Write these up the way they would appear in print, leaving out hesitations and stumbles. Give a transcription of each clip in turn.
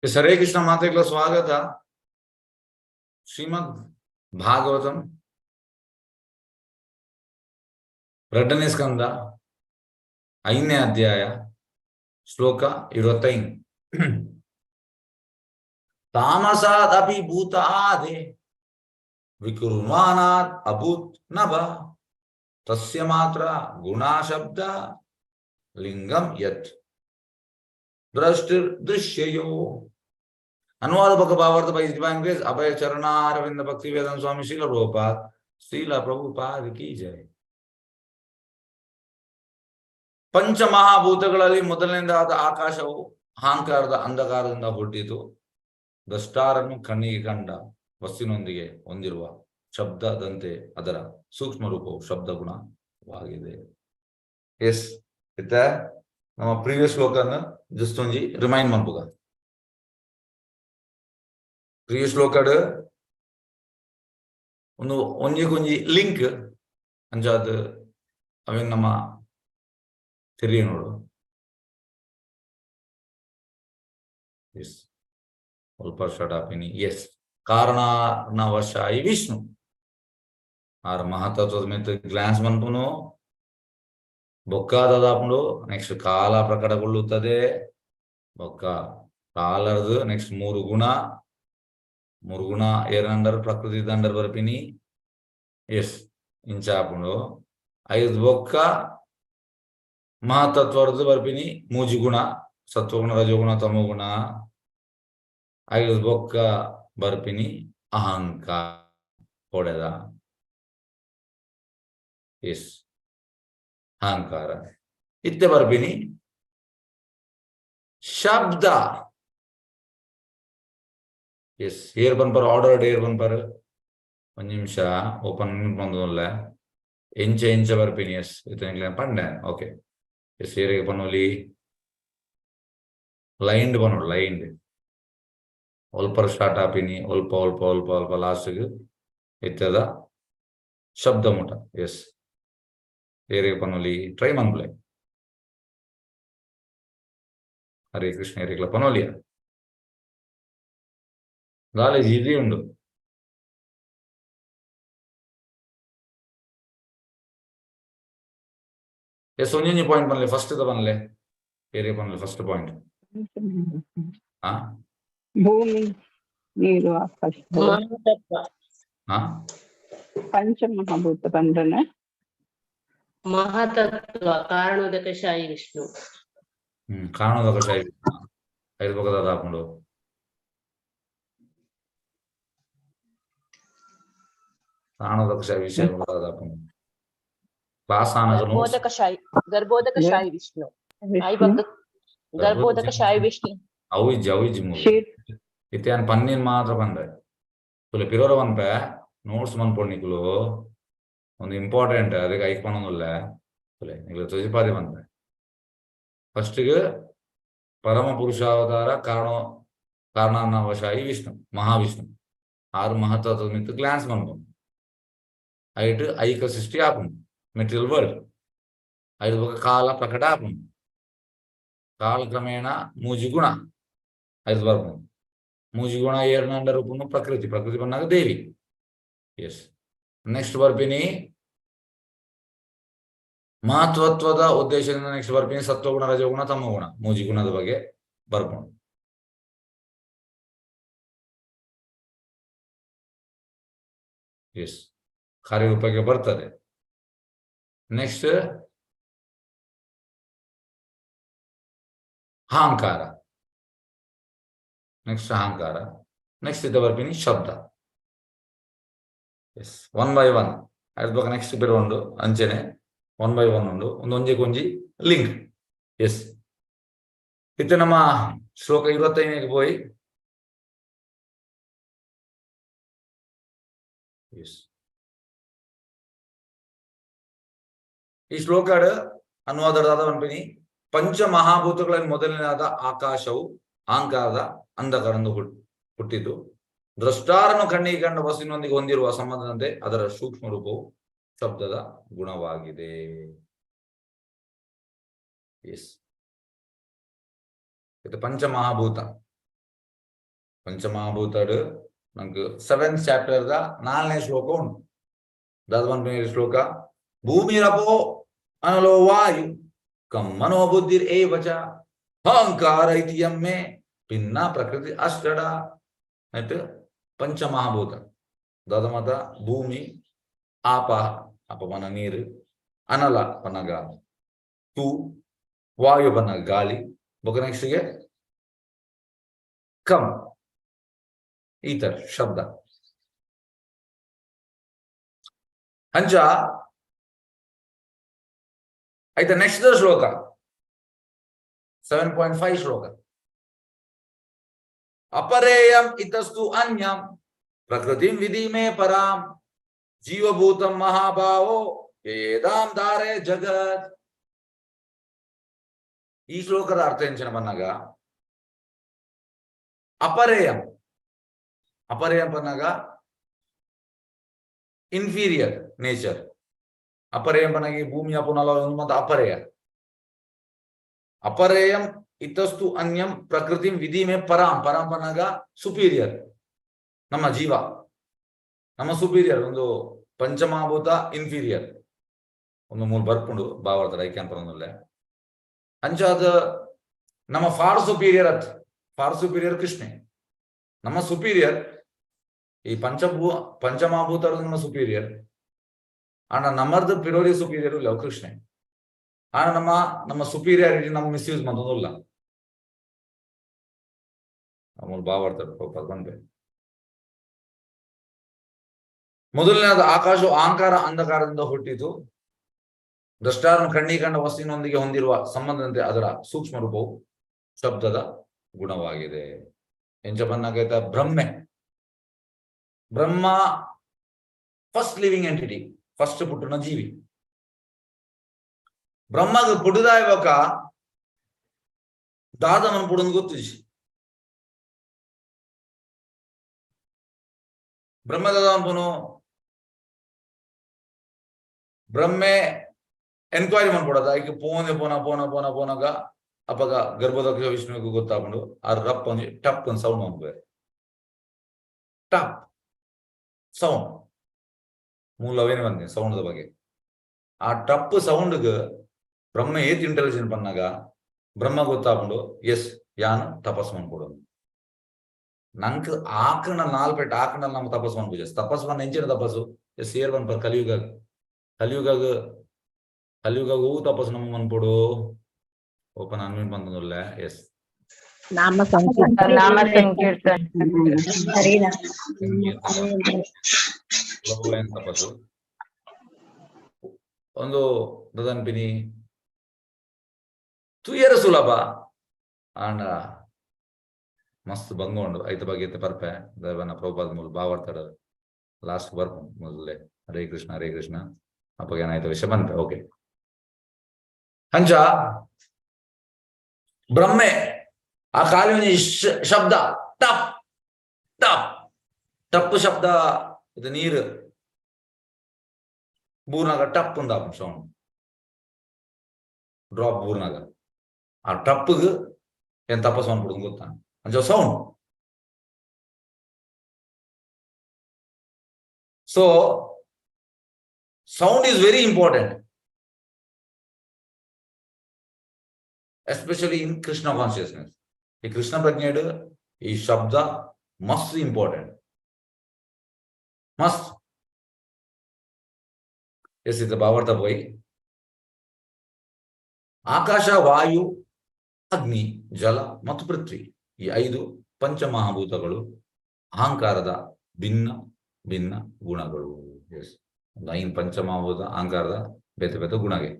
ಹರೇ ಕೃಷ್ಣ ಮಾತೆಗಳ ಸ್ವಾಗತ. ಶ್ರೀಮದ್ ಭಾಗವತಂ ಎರಡನೇ ಸ್ಕಂದ ಐದನೇ ಅಧ್ಯಾಯ ಶ್ಲೋಕ 25. ತಾಮಸಾದಪಿ ಭೂತ ಆದೆ ವಿಕುರ್ವಾನಾತ್ ಅಭೂತ್ ನಭ ತಸ್ಯ ಮಾತ್ರ ಗುಣ ಶಬ್ದ ಲಿಂಗಂ ಯತ್ ದ್ರಷ್ಟಿರ್ ದೃಶ್ಯಯೋ. ಅನುವಾದ ಬೊಕ ಭಾವಾರ್ಥ ಬೈ ದಿವಾನ್ ಗ್ರೇಸ್ ಅಭಯ ಚರಣಾರವಿಂದ ಭಕ್ತಿ ವೇದಾಂತ ಸ್ವಾಮಿ ಶ್ರೀಲ ಪ್ರಭುಪಾದ್ ಶ್ರೀಲ ಪ್ರಭುಪಾದ್ ಕಿ ಜೈ. ಪಂಚಮಹಾಭೂತಗಳಲ್ಲಿ ಮೊದಲನೇದಾದ ಆಕಾಶವು ಅಹಂಕಾರದ ಅಂಧಕಾರದಿಂದ ಹುಟ್ಟಿತು. ದ್ರಷ್ಟಾರನ್ನು ಕಣ್ಣಿಗೆ ಕಂಡ ವಸ್ತುವಿನೊಂದಿಗೆ ಹೊಂದಿರುವ ಶಬ್ದದಂತೆ ಅದರ ಸೂಕ್ಷ್ಮ ರೂಪವು ಶಬ್ದ ಗುಣವಾಗಿದೆ. ಎಸ್, ಇತ್ತ ನಮ್ಮ ಪ್ರೀವಿಯಸ್ ಶ್ಲೋಕನ ಜಸ್ಟ್ ಒಂಜಿ ರಿಮೈಂಡ್ ಮನ್ಪುಗ. ಪ್ರೀವಿಯಸ್ ಶ್ಲೋಕಡ್ ಒಂದು ಒಂಜಿ ಒಂಜಿ ಲಿಂಕ್ ಅಂಚಾದ್ ಅವೆನ್ ನಮ್ಮ ತೆರಿಯ ನೋಡು. ಎಸ್, ಸ್ವಲ್ಪ ಸ್ಟಾರ್ಟ್ ಆಪಿನಿ. ಎಸ್, ಕಾರಣವಶಾಯಿ ವಿಷ್ಣು ಆರ್ ಮಹತತ್ವದ ಮಿತ್ತ್ ಗ್ಲಾನ್ಸ್ ಮನ್ಪುನು ಬೊಕ್ಕ ದಾದಾಪುಂಡು. ನೆಕ್ಸ್ಟ್ ಕಾಲ ಪ್ರಕಟಗೊಳ್ಳುತ್ತದೆ. ಬೊಕ್ಕ ಕಾಲರ್ದು ನೆಕ್ಸ್ಟ್ ಮೂರು ಗುಣ, ಮೂರು ಗುಣ ಏರಂಡರ್ ಪ್ರಕೃತಿ ದಂಡರ್ ಬರ್ಪಿನಿ. ಎಸ್, ಇಂಚ ಆಪುಂಡು. ಐದು ಬೊಕ್ಕ ಮಹತತ್ವರ್ದು ಬರ್ಪಿನಿ ಮೂಜಿ ಗುಣ, ಸತ್ವಗುಣ ರಜೋಗುಣ ತಮೋಗುಣ. ಐದು ಬೊಕ್ಕ ಬರ್ಪಿನಿ ಅಹಂಕಾರ ಹೊಡೆದ. ಎಸ್, ಅಹಂಕಾರ ಇತ್ತೆ ಬರ್ಪಿನಿ ಶಬ್ದ. ಎಸ್, ಏರ್ ಬನ್ಪರ್ ಆರ್ಡರ್ ಏರ್ ಬನ್ಪರ್. ಒಂದ್ ನಿಮಿಷ, ಓಪನ್ ಬಂದಲ್ಲ ಎಂಚ ಎಂಚ ಬರ್ಪಿನಿ. ಎಸ್, ಇತ್ತೆ ಪಂಡೆ. ಓಕೆ, ಎಸ್, ಏರಿಗೆ ಪನೊಲಿ ಲೈನ್ಡ್ ಪನೊಡು. ಲೈನ್ಡ್ ಒಲ್ಪರ್ ಸ್ಟಾರ್ಟ್ ಆಪಿನಿ, ಒಲ್ಪ ಒಲ್ಪ ಒಲ್ಪ ಒಲ್ಪ ಲಾಸ್ಟ್ಗ್ ಇತ್ತದ ಶಬ್ದ ಮುಟ. ಎಸ್, ಏರಿಗೆ ಪನೊಲಿ ಟ್ರೈ ಮನ್ಪುಲೆ. ಹರೇ ಕೃಷ್ಣ. ಏರಿಗ್ಲ ಪನೊಲಿಯ ದಾಲ ಈಸಿ ಉಂಡು. ಎಸ್, ಒಂಜೊಂಜಿ ಪಾಯಿಂಟ್ ಪನ್ಲೆ. ಫಸ್ಟ್ the ಪನ್ಲೆ, ಏರಿಗೆ ಪನ್ಲೆ ಫಸ್ಟ್ ಪಾಯಿಂಟ್. ಆ ಭೂಮಿ, ನೀರು, ಆಕಾಶ. ಮಹತತ್ವ. ಆ ಪಂಚಮಹಾಭೂತ ಬಂಧನ. ಮಹತತ್ವ, ಕಾರಣೋದಕಶಾಯಿ ವಿಷ್ಣು. ಕಾರಣೋದಕ ಶಾಯಿ ಐದು ಪಕ್ಕದ ಹಾಕೊಂಡು ಕಾರಣೋದಕ ಶಾಯಿ ವಿಷಯ ಹಾಕೊಂಡು ಕ್ಲಾಸ್ ಆನಗ ನೋಟ್ಸ್. ಗರ್ಭೋದಕಶಾಯಿ, ಗರ್ಭೋದಕಶಾಯಿ ವಿಷ್ಣು. ವಿಷ್ಣು. ಗರ್ಭೋದಕಶಾಯಿ ವಿಷ್ಣು. ಅವು ಇಜ್ಜಿ, ಅವು ಇಜ್ಜಿ ಮೂಲು. ಕ್ಷೀರ್. ಇತ್ತೆ ಯಾನ್ ಪನ್ನೀರ್ ಮಾತ್ರ ಪಂದೆ. ತುಲೆ ಪಿರೋರ ಪನ್ಪೆ, ನೋಟ್ಸ್ ಮನ್ಪೊಡು ನಿಕುಲು. ಒಂದು ಇಂಪಾರ್ಟೆಂಟ್, ಅದಕ್ಕೆ ಐಕ್ ಪನೊಂದುಲ್ಲೆ. ತುಲೆ ನಿಕುಲು ತೊಜಿಪಾದಿ ಪನ್ಪೆ. ಫಸ್ಟ್ಗೆ ಪರಮ ಪುರುಷಾವತಾರ ಕಾರಣ ಕಾರಣಾವಶಾಯಿ ವಿಷ್ಣು ಮಹಾವಿಷ್ಣು ಆರು ಮಹತ್ವದ ಮಿತ್ತು ಗ್ಲಾನ್ಸ್ ಮನ್ಪುಂಡು. ಐಟ್ ಐಕ ಸೃಷ್ಟಿ ಆಪುಂಡು, ಮೆಟೀರಿಯಲ್ ವರ್ಲ್ಡ್. ಐದು ಬೊಕ ಕಾಲ ಪ್ರಕಟ ಆಪುಂಡು. ಕಾಲಕ್ರಮೇಣ ಮೂಜಿ ಗುಣ ಐದು ಬರ್ಪುಂಡು. ಮೂಜಿ ಗುಣ ಏರ್ನಂಡ ರೂಪುನು ಪ್ರಕೃತಿ, ಪ್ರಕೃತಿ ಪನ್ನಾಗ ದೇವಿ. ಎಸ್, ನೆಕ್ಸ್ಟ್ ಬರ್ಪಿನಿ ಮಹತ್ವತ್ವದ ಉದ್ದೇಶದಿಂದ. ನೆಕ್ಸ್ಟ್ ಬರ್ಪಿನಿ ಸತ್ವಗುಣ ರಜೋಗುಣ ತಮೋಗುಣ, ಮೂಜಿ ಗುಣದ ಬಗ್ಗೆ ಬರ್ಪುಂಡು. ಎಸ್, ಕಾರ್ಯರೂಪಕ್ಕೆ ಬರ್ತದೆ. ನೆಕ್ಸ್ಟ್ ಅಹಂಕಾರ, ನೆಕ್ಸ್ಟ್ ಅಹಂಕಾರ. ನೆಕ್ಸ್ಟ್ ಇದ್ದ ಬರ್ಪಿನಿ ಶಬ್ದ. ಎಸ್, ಒನ್ ಬೈ ಒನ್ ಅದ್ರ ಬಗ್ಗೆ ನೆಕ್ಸ್ಟ್ ಬೇರೆ ಉಂಡು. ಅಂಚೆನೆ ಒನ್ ಬೈ ಒನ್ ಉಂಡು, ಒಂದು ಒಂಜಿ ಒಂಜಿ ಲಿಂಕ್. ಎಸ್, ಇತ್ತೆ ನಮ್ಮ ಶ್ಲೋಕ 25ಕ್ಕೆ ಪೋಯಿ. ಎಸ್, ಈ ಶ್ಲೋಕಡ್ ಅನುವಾದದಾದ ಪನ್ಪಿನಿ ಪಂಚ ಮಹಾಭೂತಗಳಲ್ಲಿ ಮೊದಲನೇದಾದ ಆಕಾಶವು ಅಹಂಕಾರದ ಅಂಧಕಾರದಿಂದ ಹುಟ್ಟಿತು. ದ್ರಷ್ಟಾರನ್ನು ಕಣ್ಣಿಗೆ ಕಂಡ ವಸ್ತುವಿನೊಂದಿಗೆ ಹೊಂದಿರುವ ಸಂಬಂಧದಂತೆ ಅದರ ಸೂಕ್ಷ್ಮ ರೂಪವು ಶಬ್ದದ ಗುಣವಾಗಿದೆ. ಎಸ್, ಇದು ಪಂಚಮಹಾಭೂತ. ಪಂಚಮಹಾಭೂತಡ್ ನಂಕ್ ಸೆವೆಂತ್ ಚಾಪ್ಟರ್ ದ ನಾಲ್ನೇ ಶ್ಲೋಕ ಉಂಡು. ದಾದ ಪನ್ಪಿನ ಶ್ಲೋಕ? ಭೂಮಿರಪೋ ಅನಲೋ ವಾಯು ಕಂ ಮನೋಬುದ್ಧಿರ್ ಏವ ಚ ಅಹಂಕಾರ ಇತಿ ಯಮ್ಮೆ ಭಿನ್ನ ಪ್ರಕೃತಿ ಅಷ್ಟಡ. ಆಯ್ತು, ಪಂಚಮಹಾಭೂತ ದಾದ ಮಾತ? ಭೂಮಿ, ಆಪ, ಅಪ ಪನ ನೀರು, ಅನಲ ಪನಗ ತೂ, ವಾಯು ಪನಗ ಗಾಳಿ, ಬೊಕ ನೆಕ್ಸ್ಟ್ ಗೆ ಕಂ ಈತರ್ ಶಬ್ದ. ಅಂಚ ಆಯ್ತಾ? ನೆಕ್ಸ್ಟ್ ಶ್ಲೋಕ 7.5 ಶ್ಲೋಕ. ಅಪರೇಯಂ ಇತಸ್ತು ಅನ್ಯಂ ಪ್ರಕೃತಿಂ ವಿಧಿಮೇ ಪರಾಂ ಜೀವಭೂತಂ ಮಹಾಭಾವೋ ಯೇದಾಂ ಧಾರೆ ಜಗತ್. ಈ ಶ್ಲೋಕದ ಅರ್ಥ ಎಂಚಿನ ಪನ್ನಗ, ಅಪರೇಯಂ, ಅಪರೇಯಂ ಪನ್ನಗ ಇನ್ಫೀರಿಯರ್ ನೇಚರ್. ಅಪರೇಯಂ ಪನ್ನಗ ಈ ಭೂಮಿ ಅಪುನಲ ಮತ್ತೆ ಅಪರೇಯ. ಅಪರೇಯಂ ಇತಸ್ತು ಅನ್ಯಂ ಪ್ರಕೃತಿಂ ವಿಧಿಮೇ ಪರಾಂ, ಪರಾಂ ಪನ್ನಗ ಸುಪೀರಿಯರ್, ನಮ್ಮ ಜೀವ ನಮ್ಮ ಸುಪೀರಿಯರ್. ಒಂದು ಪಂಚಮಹಾಭೂತ ಇನ್ಫೀರಿಯರ್. ಒಂದು ಮೂರು ಬರ್ಪುಂಡು ಭಾವಾರ್ಥ ಐಕ್ಯಾನ್ ಪರೊಂದುಲ್ಲೆ. ಅಂಚಾದ ನಮ್ಮ ಫಾರ್ ಸುಪೀರಿಯರ್ ಅತ್, ಫಾರ್ ಸುಪೀರಿಯರ್ ಕೃಷ್ಣೆ ನಮ್ಮ ಸುಪೀರಿಯರ್. ಈ ಪಂಚಮಹಾಭೂತರು ನಮ್ಮ ಸುಪೀರಿಯರ್. ಆಂಡ ನಮ್ಮರ್ದು ಪಿರೋರಿ ಸುಪೀರಿಯರ್ ಇಲ್ಲ ಕೃಷ್ಣೆ. ಆಂಡ ನಮ್ಮ ನಮ್ಮ ಸುಪೀರಿಯಾರಿಟಿ ನಮ್ಮ ಮಿಸ್ಯೂಸ್ ಮಂತೊಂದುಲ್ಲ. ಮೂಲು ಭಾವಾರ್ಥ ಬಂದೆ. ಮೊದಲನೇದು, ಆಕಾಶವು ಅಹಂಕಾರ ಅಂಧಕಾರದಿಂದ ಹುಟ್ಟಿತು. ದ್ರಷ್ಟಾರನು ಕಣ್ಣಿ ಕಂಡ ವಸ್ತುವಿನೊಂದಿಗೆ ಹೊಂದಿರುವ ಸಂಬಂಧದಂತೆ ಅದರ ಸೂಕ್ಷ್ಮ ರೂಪವು ಶಬ್ದದ ಗುಣವಾಗಿದೆ. ಎಂಚ ಪನ್ನಗ ಬ್ರಹ್ಮೆ, Brahma first living entity, first ಪುಟ್ಟುನ ಜೀವಿ. ಬ್ರಹ್ಮಗ ಪುಡುದಾಯ ಬೊಕ ದಾದ ಮನ್ಪುಡುಂದು ಗೊತ್ತಿಜಿ. ಬ್ರಹ್ಮದಾದ ಅನ್ಪುನು ಬ್ರಹ್ಮೆ ಎನ್ಕ್ವೈರಿ ಮನ್ಪೊಡದ ಐಕ್ ಪೋನೆ ಪೋನ ಪೋನ ಪೋನ ಪೋನಗ ಅಪಗ ಗರ್ಭೋದಕ ವಿಷ್ಣುವಿಗೆ ಗೊತ್ತಾಪುಂಡು. ಆ ರಪ್ ಒಂಜಿ ಟಪ್ ಒಂದು ಸೌಂಡ್ ಮನ್ಪುವೆರ್, ಟಪ್ ಸೌಂಡ್. ಮೂಲ ಅವೇನೆ ಬಂದೆ ಸೌಂಡ್ ಬಗ್ಗೆ. ಆ ಟಪ್ ಸೌಂಡ್ಗ್ ಬ್ರಹ್ಮ ಏತ್ ಇಂಟೆಲಿಜೆಂಟ್ ಪನ್ನಗ ಬ್ರಹ್ಮ ಗೊತ್ತಾಪುಂಡು, ಎಸ್ ಯಾನ್ ತಪಸ್ ಮನ್ಪೊಡು. ನಂಕ್ ಆಕಣ ನಾಲ್ಪೆಟ್ ಆಕಣ ನಮ್ಮ ತಪಸ್ ಮನ್ಪುಜ. ತಪಸ್ ಮನ್ ಎಂಚಿನ ತಪಸ್ಸು? ಎಸ್ ಏರ್ ಪನ್ಪರ್ ಕಲಿಯುಗ, ಕಲಿಯುಗಗ್ ಕಲಿಯುಗ ಹೂ ತಪಸ್ಸು ನಮ್ಮ ಮನ್ಪೊಡು. ಓಪನ್ ಅನ್ಮ್ಯೂಟ್ ಬಂದಲ್ಲ. ಎಸ್. ನಾಮ ಸಂಕೀರ್ತನ. ನಾಮ ಸಂಕೀರ್ತನ. ತಪಸ್ಸು ಒಂದು ದದನ್ಪಿನಿ ತುಯರ ಸುಲಭ ಆಂಡ ಮಸ್ತ್ ಬಂಗ ಉಂಡು. ಐತ ಬಗ್ಗೆ ಇತ್ತೆ ಪರ್ಪೆ ದೈವನ ಪ್ರಭುಪಾದ ಮೂಲ ಭಾವಾರ್ಥಡ್ ಲಾಸ್ಟ್ ಬರ್ಪು. ಮೊದಲೇ ಹರೇ ಕೃಷ್ಣ ಹರೇ ಕೃಷ್ಣ ಅಪ್ಪಗೆ ಏನಾಯ್ತು ವಿಷಯ ಬಂತೆ. ಓಕೆ, ಅಂಚ ಬ್ರಹ್ಮೆ ಆ ಖಾಲಿ ಒಂಜಿ ಶಬ್ದ ಟಪ್ ಟಪ್ ಟಪ್ ಶಬ್ದ, ಇದು ನೀರು ಬೂರ್ನಾಗ ಟಪ್ ಉಂದಾಪುಂಡು ಸೌಂಡ್, ಡ್ರಾಪ್ ಬೂರ್ನಾಗ. ಆ ಟಪ್ಗ್ ಏನ್ ತಪಸ್ ಮನ್ಪುಡು ಗೊತ್ತಾ? ಅಂಚ sound. So sound is very important, especially in Krishna consciousness. ಈ ಕೃಷ್ಣ ಪ್ರಜ್ಞೆಡ್ ಈ ಶಬ್ದ ಮಸ್ತ್ ಇಂಪಾರ್ಟೆಂಟ್, ಮಸ್ತ್. ಎಸ್, ಇದು ಭಾವಾರ್ಥ ಪೋಯಿ. ಆಕಾಶ, ವಾಯು, ಅಗ್ನಿ, ಜಲ ಮತ್ತು ಪೃಥ್ವಿ ಈ ಐದು ಪಂಚಮಹಾಭೂತಗಳು ಅಹಂಕಾರದ ಭಿನ್ನ ಭಿನ್ನ ಗುಣಗಳು. ಎಸ್, ಒಂದು ಐನ್ ಪಂಚಮಹಾಭೂತ ಅಹಂಕಾರದ ಬೇತೆ ಬೇತೆ ಗುಣಗೆ.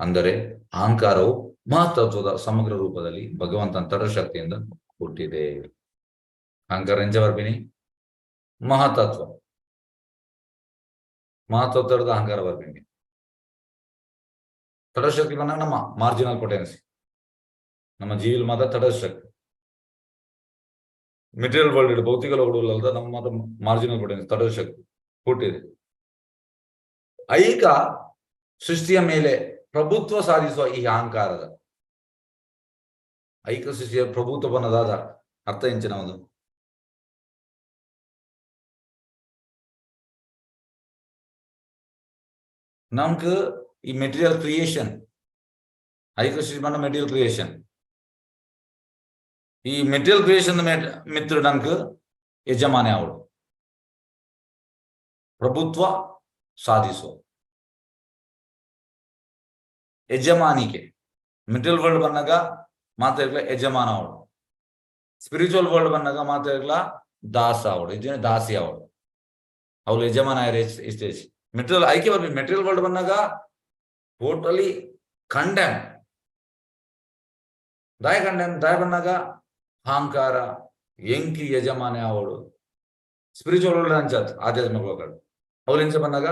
ಅಂದರೆ ಅಹಂಕಾರವು ಮಹತ್ತತ್ವದ ಸಮಗ್ರ ರೂಪದಲ್ಲಿ ಭಗವಂತನ ತಟಶಕ್ತಿಯಿಂದ ಹುಟ್ಟಿದೆ. ಅಹಂಕಾರ ಎಂಚ ಬರ್ಪಿನಿ? ಮಹತತ್ವ, ಮಹತ್ತತ್ವದ ಅಹಂಕಾರ ಬರ್ಪಿನಿ. ತಟಶಕ್ತಿ ಬಂದಾಗ ನಮ್ಮ ಮಾರ್ಜಿನಲ್ ಪೊಟೆನ್ಸಿ, ನಮ್ಮ ಜೀವಿಲ್ ಮಾತ್ರ ತಟಶಕ್ತಿ. ಮೆಟೀರಿಯಲ್ ವರ್ಲ್ಡ್ ಭೌತಿಕ ಲೋಕದಲ್ಲ ನಮ್ಮ ಮಾತ್ರ ಮಾರ್ಜಿನಲ್ ಪೊಟೆನ್ಸಿ ತಟಶಕ್ತಿ ಹುಟ್ಟಿದೆ. ಐಕ ಸೃಷ್ಟಿಯ ಮೇಲೆ ಪ್ರಭುತ್ವ ಸಾಧಿಸುವ ಈ ಅಹಂಕಾರದ ಐಕ ಸೃಷ್ಟಿಯ ಪ್ರಭುತ್ವ ಬನ್ನದಾದ ಅರ್ಥ ಎಂಚಿನ ಒಂದು ನಮ್ಕ್ ಈ ಮೆಟೀರಿಯಲ್ ಕ್ರಿಯೇಷನ್, ಐಕ ಪಂಡ ಮೆಟೀರಿಯಲ್ ಕ್ರಿಯೇಷನ್. ಈ ಮೆಟೀರಿಯಲ್ ಕ್ರಿಯೇಷನ್ ಮಿತ್ರ ನಂಕ್ ಯಜಮಾನೆ ಅವಳು ಪ್ರಭುತ್ವ ಸಾಧಿಸುವ ಯಜಮಾನಿಕೆ. ಮೆಟೀರಿಯಲ್ ವರ್ಲ್ಡ್ ಬಂದಾಗ ಮಾತಾಡ್ಲ ಯಜಮಾನ ಅವಳು, ಸ್ಪಿರಿಚುವಲ್ ವರ್ಲ್ಡ್ ಬಂದಾಗ ಮಾತಾಡ್ಲ ದಾಸ ಅವಳು, ಇದೇನೆ ದಾಸಿ ಅವಳು. ಅವಳು ಯಜಮಾನ ಇಷ್ಟೇಜ್ ಮೆಟೀರಿಯಲ್ ಐಕೆ ಬರ್ಬೇಕು. ಮೆಟೀರಿಯಲ್ ವರ್ಲ್ಡ್ ಬಂದಾಗ ಟೋಟಲಿ ಕಂಡೆಮ್. ದಾಯ ಕಂಡೆಮ್ ದಾಯ ಬಂದಾಗ ಅಹಂಕಾರ ಎಂಕಿ ಯಜಮಾನೆ ಅವಳು. ಸ್ಪಿರಿಚುವಲ್ ವರ್ಲ್ಡ್ ಅಂಚಾತ್ ಆಧ್ಯಾತ್ಮಿಕ ಲೋಕ ಅವಳು ಎಂಚ ಬಂದಾಗ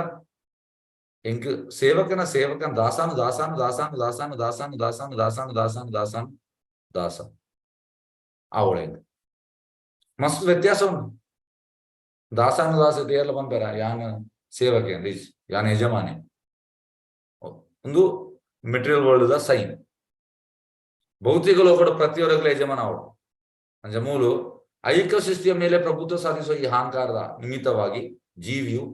ಎಂಕ್ ಸೇವಕನ ಸೇವಕನ ದಾಸಾನು ದಾಸಾನು ದಾಸಾನು ದಾಸಾನು ದಾಸಾನು ದಾಸಾನು ದಾಸಾನು ದಾಸಾನು ದಾಸಾನು ದಾಸ ಅವಳು. ಎಂಕ್ ಮಸ್ತ್ ವ್ಯತ್ಯಾಸ ಉಂಟು. ದಾಸಾನು ದಾಸ ತೇರ್ಲ ಪನ್ಪೆರ ಯಾನ್ ಸೇವಕೆ ರೀಚ್ ಯಾನ್ ಯಜಮಾನೆ. ಒಂದು ಮೆಟೀರಿಯಲ್ ವರ್ಲ್ಡ್ the sign. ಭೌತಿಕ ಲೋಕದ ಪ್ರತಿಯೊರಗ್ಲ ಯಜಮಾನ ಅವಳು. ಅಂಚ ಮೂಲು ಐಕ ಸೃಷ್ಟಿಯ ಮೇಲೆ ಪ್ರಭುತ್ವ ಸಾಧಿಸುವ ಈ ಅಹಂಕಾರದ ನಿಮಿತ್ತವಾಗಿ ಜೀವಿಯು